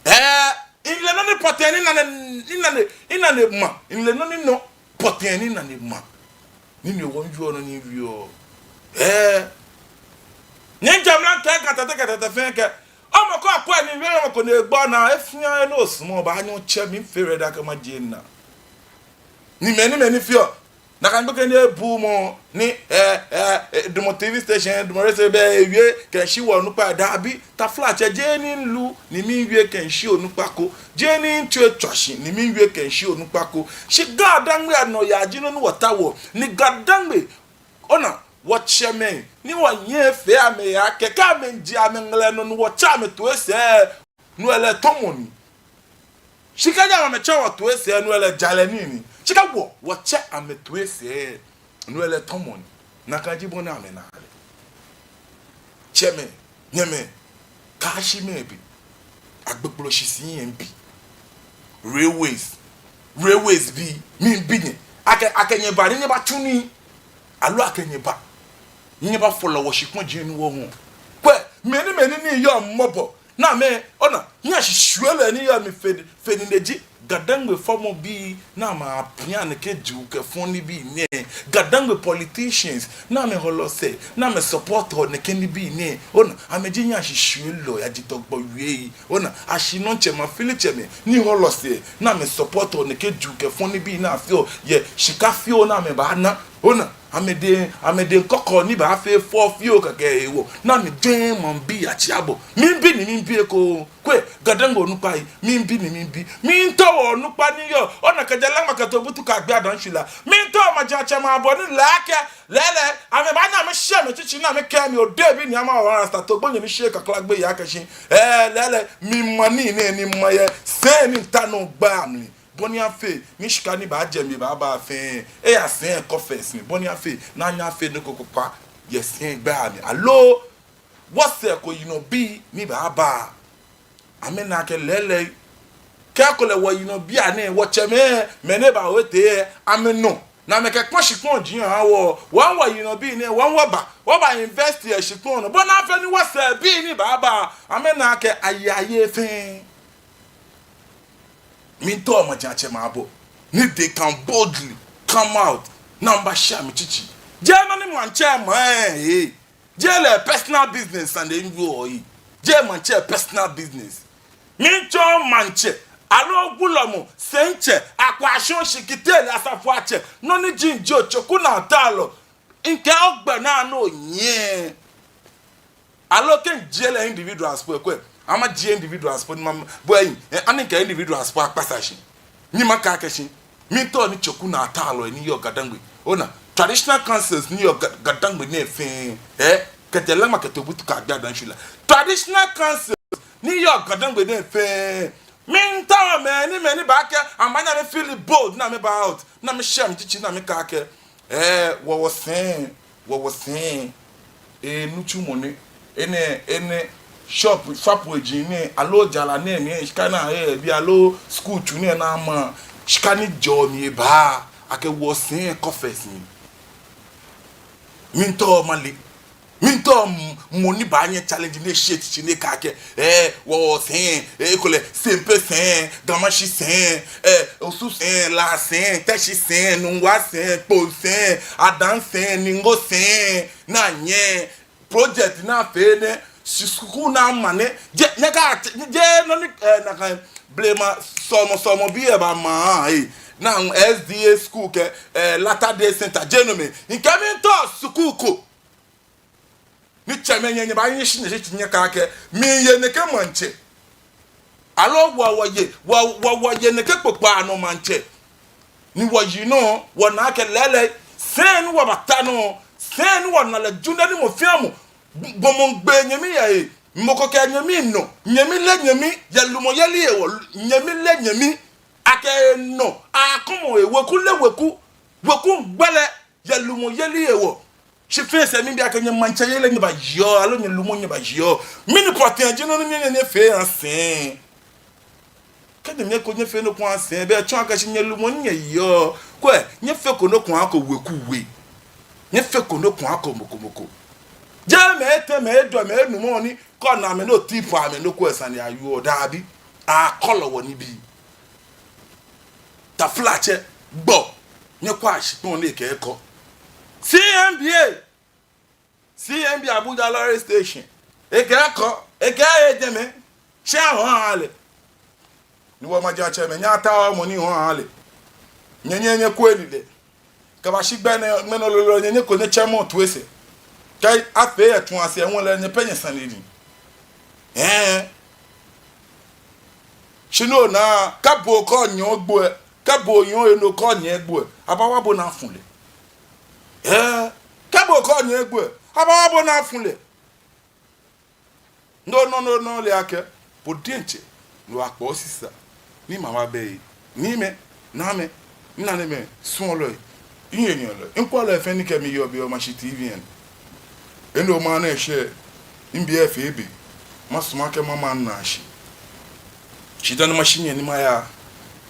Ɛɛ, mile nɔ ni pɔtɛɛ ni nane, ni nane, ni nane ma. Mile nɔ ni nɔ pɔtɛɛ ni nane ma. Ni ni wɔmiijɔɔ nɔ ni wieɔ. Ɛɛ. Ni jamla kɛ Ga Tɛtɛ kɛ Tɛtɛ fɛɛ kɛ. Omɔ ko akwɛ ni wie omɔ ko ni egbo naa efia eno osumɔ ba nyɔ tsɛ mi fɛɛ rɛ da kɛ maje naa. Ni mɛni mɛni feɔ. Nakai gbekɛ ni ebuuu mɔ ni, ɛɛ, ɛɛ, ɛɛ, damɔ T V station, damɔ radio be ewie kɛshi wɔ onukpa dabi. Taflatsɛ, jeee ni milu ni miwie kɛshi onukpa ko. Jeee ni mitsɔ etsɔ shi ni miwie kɛshi onukpa ko. Shi GaDangme anɔyaa ji nɔ ni wɔtaoɔ. Ni GaDangme, ona, wɔtsɛmɛi, ni wɔnyɛ fɛɛ amɛya kɛkɛ amɛji amɛŋlɛ nɔ ni wɔtsɛ amɛtoi sɛɛ. No lɛ tɔmɔ ni. Shi kɛji amɛtsɛ wɔtoi sɛɛ no lɛ jalɛ nii ni. Shi kɛ wɔ, wɔtsɛ amɛtoi sɛɛ no lɛ tɔmɔ ni. Nakai ji bɔ ni amɛnaa lɛ. Tsɛmɛi, nyɛmɛi, Kaashimɛi bii, Agbogbloshie C M B, railways, railways bii, miibi nyɛ. Akɛ, akɛ nyɛba ni nyɛbatsu nii. Aloo akɛ nyɛba ni nyɛbafolɔ wɔ shikpɔji ni wɔhu. Kwɛ, mɛni mɛni ni yɔɔ mɔbɔ. Namɛi, ona, hiɛshishwielɔi ni yɔɔ mli fe, fe nine ji, GaDangme fɔmɔbii, namɛi apia nɛkɛ juu kɛ fɔŋ nibii nɛɛ. GaDangme politicians, namɛi hɔlɔ sɛɛ, namɛi support nɛkɛ nibii nɛɛ. Ona, amɛji hiɛshishwielɔi, ajitɔ gbɔ wie yi. Ona, ashi nɔŋtsɛ mafilitsɛmɛi, ni hɔlɔ sɛɛ, namɛi support nɛkɛ juu kɛ fɔŋ nibii ni afeɔ, yɛ shika fioo namɛi baana. Ona, amɛdɛŋ, amɛdɛŋ kɔkɔ ni baafee fɔ fioo kɛkɛ hewɔ. Namɛi jɛmɛ maŋbii atsɛ abɔ. Miibi ni miibi eko. Kwɛ, GaDangme onukpai, miibi ni miibi. Miitao onukpa ni yɔɔ. Ona kɛjɛ Laŋma kɛtee Obutu kɛ Agbee Adanshila. Miitao maŋtsɛmɛi abɔ ni lɛ akɛ. Lɛɛlɛŋ, amɛbaanyɛ amɛ Shia mi tsitsi ni amɛkɛɛ mi, odebi ni ama wa rasta to gbonyo ni shie kakla gbe ya kɛshi. Eh, lɛɛlɛŋ, miima nii nɛɛ ni mimayɛ. Sɛi ni mita nɔ gbaa mli. Bɔ ni afee ni shika ni baajɛ mli baaba fɛɛ, eya sɛi coffers mli. Bɔ ni afee ni anyɛ afee nɔ ko kpakpa yɛ sɛi gbaa mli. Aloo, wɔsɛɛ ko yinɔbii ni baaba. Amɛna akɛ lɛɛlɛŋ, kɛ ekolɛ wɔyinɔbii anɛɛ, wɔtsɛmɛi, mɛi ni baawo etee, amɛnɔ ni amɛkɛkpɔ shikpɔŋ ji aha wɔ. Wɔ wɔyinɔbii nɛɛ, wɔ wɔba, wɔba invest yɛ shikpɔŋ nɔ. Bɔ ni afee ni wɔsɛɛ bii ni baaba, amɛna akɛ aye aye fɛɛ. Miitao majiatsɛmɛi abɔ ni they can boldly come out ni amɛbashia mi tsitsi. Jeee nɔ ni maŋtsɛ maŋ ee. Jeee lɛ personal business and enjoy. Jeee maŋtsɛ personal business. Miitsɔɔ maŋtsɛ, aloo wulɔmɔ, sɛitsɛ, akwashɔŋ, shikitele, asafoatsɛ, nɔ ni ji nji Otsoku Naa Talɔ. Mikɛɛ ogbɛ naa nɔ nyɛ. Aloo kɛ mijie lɛ individuals po ekwɛ. Amajie individuals po ni ma, bo eyi, eh, ani mikɛ individuals po akpasa shi. Ni makɛɛ akɛ shi. Miitao ni Otsoku Naa Talɔ ni yɔɔ Gadangbe. Ona, traditional councils ni yɔɔ Ga-, Gadangbe nɛɛ fɛɛ. Eh, kɛjɛ Lɛma kɛtee Obutu kɛya Gadaŋshula. Traditional councils ni yɔɔ Gadangbe nɛɛ fɛɛ. Miitao mɛi ni, mɛi ni baakɛɛ, amɛnyɛ amɛ feel bold ni amɛba out. Ni amɛshia mi tsitsi ni amɛkɛɛ akɛ. Eh, wɔ wɔsɛɛ, wɔ wɔsɛɛ. Eh, nitsumɔ nɛɛ, enɛ, enɛ, shop, shop eji nɛɛ, aloo jara nɛɛ, nɛɛ, shika ni, eh, bi aloo school tsu nɛɛ ni ama, shika ni jɔɔ mli eba, akɛ wɔsɛɛ coffers mli. Miitao male. Miitao m-, mɔ ni baanyɛ challenge ni eshi etsitsi ni ekɛɛ akɛ, eh, wɔ wɔsɛɛ, eh, ekolɛ, Sempe sɛɛ, Ga Mashie sɛɛ, eh, Osu sɛɛ, La sɛɛ, Teshie sɛɛ, Nungua sɛɛ, Kpone sɛɛ, Adan sɛɛ, Ningo sɛɛ, ni anyɛ, project ni afee nɛɛ, shi school ni ama nɛɛ, jeee, nɛɛ ka, jeee nɔ ni, eh, nakai, blema, sɔlemɔ, sɔlemɔ bii eba ma, eh, ni S D A school kɛ, eh, Latter Day Center, jeee no mɛi, mikɛɛ miitao school ko. Ni tsɛmɛi nyɛ, nyɛbaanyɛ nyɛshi nyɛtsitsi nyɛkɛɛ akɛ, miiye nɛkɛ maŋtsɛ. Aloo wɔ, wɔye, wɔ, wɔ, wɔye nɛkɛ kpokpaa nɔ maŋtsɛ. Ni wɔyi nɔ, wɔna akɛ lɛɛlɛŋ, sɛi ni wɔbata nɔ, sɛi ni wɔna lɛ ju nɛɛ ni mɔ fɛɛ mɔ, gbɔmɔ gbɛ nyɛmi yɛ he, mɔ ko kɛ nyɛmi nɔ, nyɛmi lɛ nyɛmi, yɛ lumɔyeli hewɔ, nyɛmi lɛ nyɛmi, akɛ nɔ, akɔmɔ he, weku lɛ weku, weku gbɛ lɛ, yɛ lumɔyeli hewɔ. Shi fɛɛ sɛɛ miibi akɛ nyɛ maŋtsɛyeli nyɛbayeɔ, aloo nyɛ lumɔ nyɛbayeɔ. Mɛni pɔtɛɛ ji nɔ ni nyɛ, nyɛ, nyɛfee aha sɛi. Kɛ nyɛ, nyɛ ko nyɛfee nɔ ko aha sɛi, belɛ etsɔɔ akɛ shi nyɛ lumɔ nyɛyeɔ. Kwɛ, nyɛfeko nɔ ko aha ko weku we. Nyɛfeko nɔ ko aha ko mɔ ko mɔ ko. Jeee mɛi etɛ, mɛi ejwɛ, mɛi enumɔ ni kɛ ona amɛ ni otipɔ amɛ nɔ ko esa ni ayɔɔ, daabi. Akɔlɔ wɔ nibii. Taflatsɛ, gbɔ, nyɛkwɛa shikpɔŋ ni ekɛkɔ. C M B A, C M B A Abuja lorry station. Ekɛkɔ, ekɛye jɛmɛ, shi ahɔɔ aha lɛ. Ni wɔ majiatsɛmɛi, nyɛtao mɔ ni hɔɔ aha lɛ. Nyɛ, nyɛ, nyɛkwɛ nii lɛ. Kɛbashi gbɛ nɛɛ, gbɛ nɛɛ lolo, nyɛ, nyɛkɔ nyɛtsɛ mɔ toi sɛɛ. Kɛ afee yɛ tsu asɛɛ ŋwɛi lɛ, nyɛ pɛ nyɛsane nii. Ɛɛ. Shi no naa, kɛ bo kɔ nyɔ gbɛ, kɛ bo nyɔ eno kɔ nyɛ gbɛ, abaawa bo naa afu lɛ. Ɛɛ, kɛ bo kɔ nyɛ gbɛ, abaawa bo naa afu lɛ. No, no, no, no, ole akɛ, bo diɛŋtsɛ, no akpɔ sisa, ni mama bɛ yi, niimɛi, naamɛi, nanemɛi, suɔlɔi, minyɛnyɛlɔi, mikwɛlɔi fɛɛ ni kɛ mi yɔɔ biɛ yɛ Mashi T V nɛɛ. Eno maŋ nɛɛ shɛ, mibi efee be, masumɔ akɛ mama minaashi. Shi dani mashi nyɛ ni maya,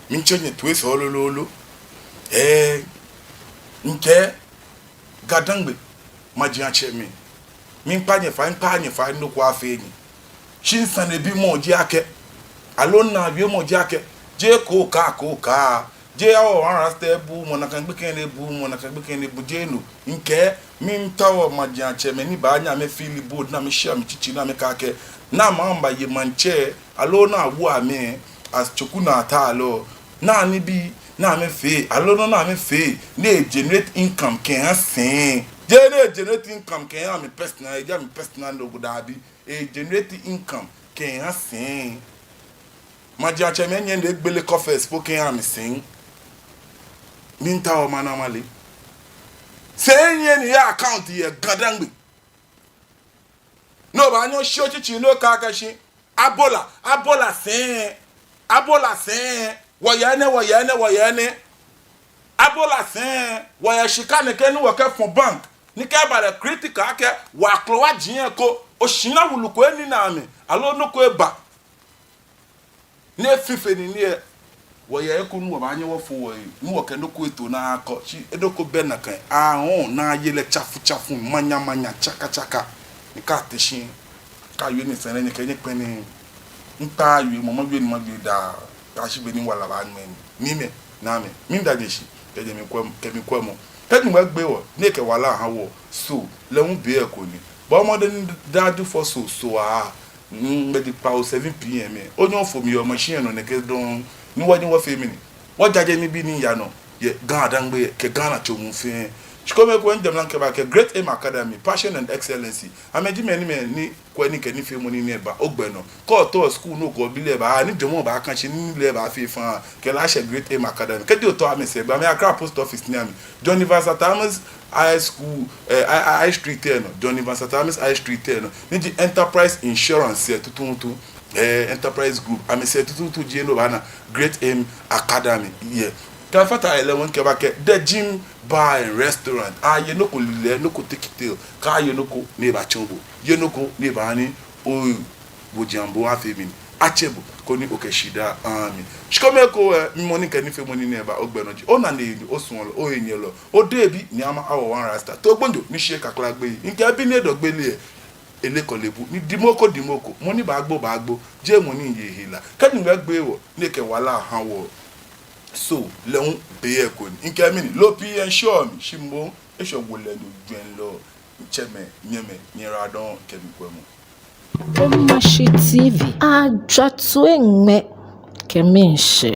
miitsɛ nyɛ toi sɛɛ lololo. Ɛɛ, mikɛɛ, Gadangbe majiatsɛmɛi, miikpa nyɛ fai, miikpa nyɛ fai, nɔ ko afee nyɛ. Shi misanebimɔ ji akɛ, aloo minaawiemɔ ji akɛ, jeee kookaa kookaa, jeee awo arasta ebuumɔ, nakai gbekɛ nɛɛ ebuumɔ, nakai gbekɛ nɛɛ ebuumɔ, jeee no. Mikɛɛ, miitao majiatsɛmɛi ni baanyɛ amɛ feel bold, ni amɛshia mi tsitsi, ni amɛkɛɛ akɛ, ni amɛbaye maŋtsɛ, aloo ni awo amɛ, as Otsoku Naa Talɔ, ni nibii, ni amɛfee, aloo nɔ ni amɛfee, ni e-generate income kɛha sɛi. Jeee ni e-generate income kɛha mi personal, eji mi personal nɔ ko daabi, e-generate income kɛha sɛi. Majiatsɛmɛi nyɛ ni egbele coffers po kɛha mi sɛi. Miitao mana male. Sɛɛ enyiɛ ni yɛ account yɛ Ga-Dangme. No obaanyɛ oshi otsitsi ni okɛɛ akɛ shi, abola, abola sɛɛ, abola sɛɛ, wɔyɛ enɛ, wɔyɛ enɛ, wɔyɛ enɛ. Abola sɛɛ, wɔyɛ shika nɛkɛ ni wɔkɛfɔ bank, ni kɛ eba lɛ critical akɛ wɔklowa jiɛ ko, oshara wulu ko enina amɛ, aloo nɔ ko eba. Ni efee fe ni ni yɛ, wɔyɛ eko ni wɔbaanyɛ wɔfo wɔyi, ni wɔkɛ nɔ ko eto naa kɔ, shi enɔ ko bɛ nakai, ahɔɔ, ni aye lɛ tsafu tsafu, manya manya, tsaka tsaka. Ni kɛ ate shi, kɛ awie ni sɛɛ nɛɛ nyɛkɛ nyɛkpɛ nii. Mikpaa wiemɔ, mawie ni mawie daa, kɛyashi be ni wala baamɛ nii. Niimɛi, Naamɛi, miida nyɛ shi, kɛ nyɛmiikwɛ, kɛ miikwɛmɔ. Kɛ Nyɔŋmɔ egbe wɔ, ni ekɛ wala aha wɔ, Soo lɛ hu be ko ni. Bɔɔ mɔdɛŋ ni oda adu fɔ Soo, Soo aa, mm, be di kpawo seven P M lɛ, onyɛ ofo mi yɛ machine lɛ nɔ nɛkɛ dɔŋŋ, ni wɔnyɛ wɔfee mɛni? Wɔjaje nibii ni yaa nɔ yɛ Ga-Dangme kɛ Ghana tso muu fɛɛ. Shi kome ko ni mijɛ mli ni mikɛba akɛ Great Aim Academy, Passion and Excellency. Amɛji mɛi ni, mɛi ni kwɛɔ nii kɛ nifeemɔ nii nɛɛ ba ogbɛ nɔ. Kɛ otao school ni okɛ obi lɛ aba, ni jɔɔmɔ baakã shi ni nilee baafee faŋŋ, kɛ lɛ ashɛ Great Aim Academy. Kɛji otao amɛsɛɛ gba, amɛyɛ Accra Post Office ni amɛ. John Evans Atta Mills High School, eh, High, High Street lɛ nɔ. John Evans Atta Mills High Street lɛ nɔ. Ni ji Enterprise Insurance lɛ tuuntu. Eh, Enterprise Group. Amɛsɛɛ tuuntu ji he ni obaana Great Aim Academy yɛ. Kɛ mifata he lɛ hu mikɛba akɛ The Gym Bar and Restaurant. Aye nɔ ko lilɛi, nɔ ko tekiteel. Kaaye nɔ ko ni ebaatsɔɔ bo. Ye nɔ ko ni ebaaha ni o, bo diɛŋtsɛ bo afee mɛni? Atsɛ bo, koni okɛ shidaa aha mli. Shi kome ko, eh, mi mɔ ni mikɛ nifeemɔ nii nɛɛ ba ogbɛ nɔ ji, ona ni osuɔlɔ, ohenyɛlɔ, odebi, Nii Ama Awo One Rasta. Too gbonyo ni shi kakla gbeyei. Mikɛɛ bi ni edɔ gbele lɛ, ele kɔle bu. Ni dimɔ ko, dimɔ ko. Mɔ ni baagbo, baagbo. Jeee mɔ ni yeɔ hela. Kɛ Nyɔŋmɔ egbe wɔ, ni ekɛ wala aha wɔ, Soo lɛ hu be ko ni. Mikɛɛ mɛni? Loo pii yɛ ŋshɔ mli, shi moŋ eshɔ wolɛ nɔ jwɛŋlɔ. Mitsɛmɛi, nyɛmɛi, nyɛyiwaladɔŋŋ kɛ mikwɛmɔ. Omashi T V, ajwa toi ŋmɛ kɛ miishɛɛ.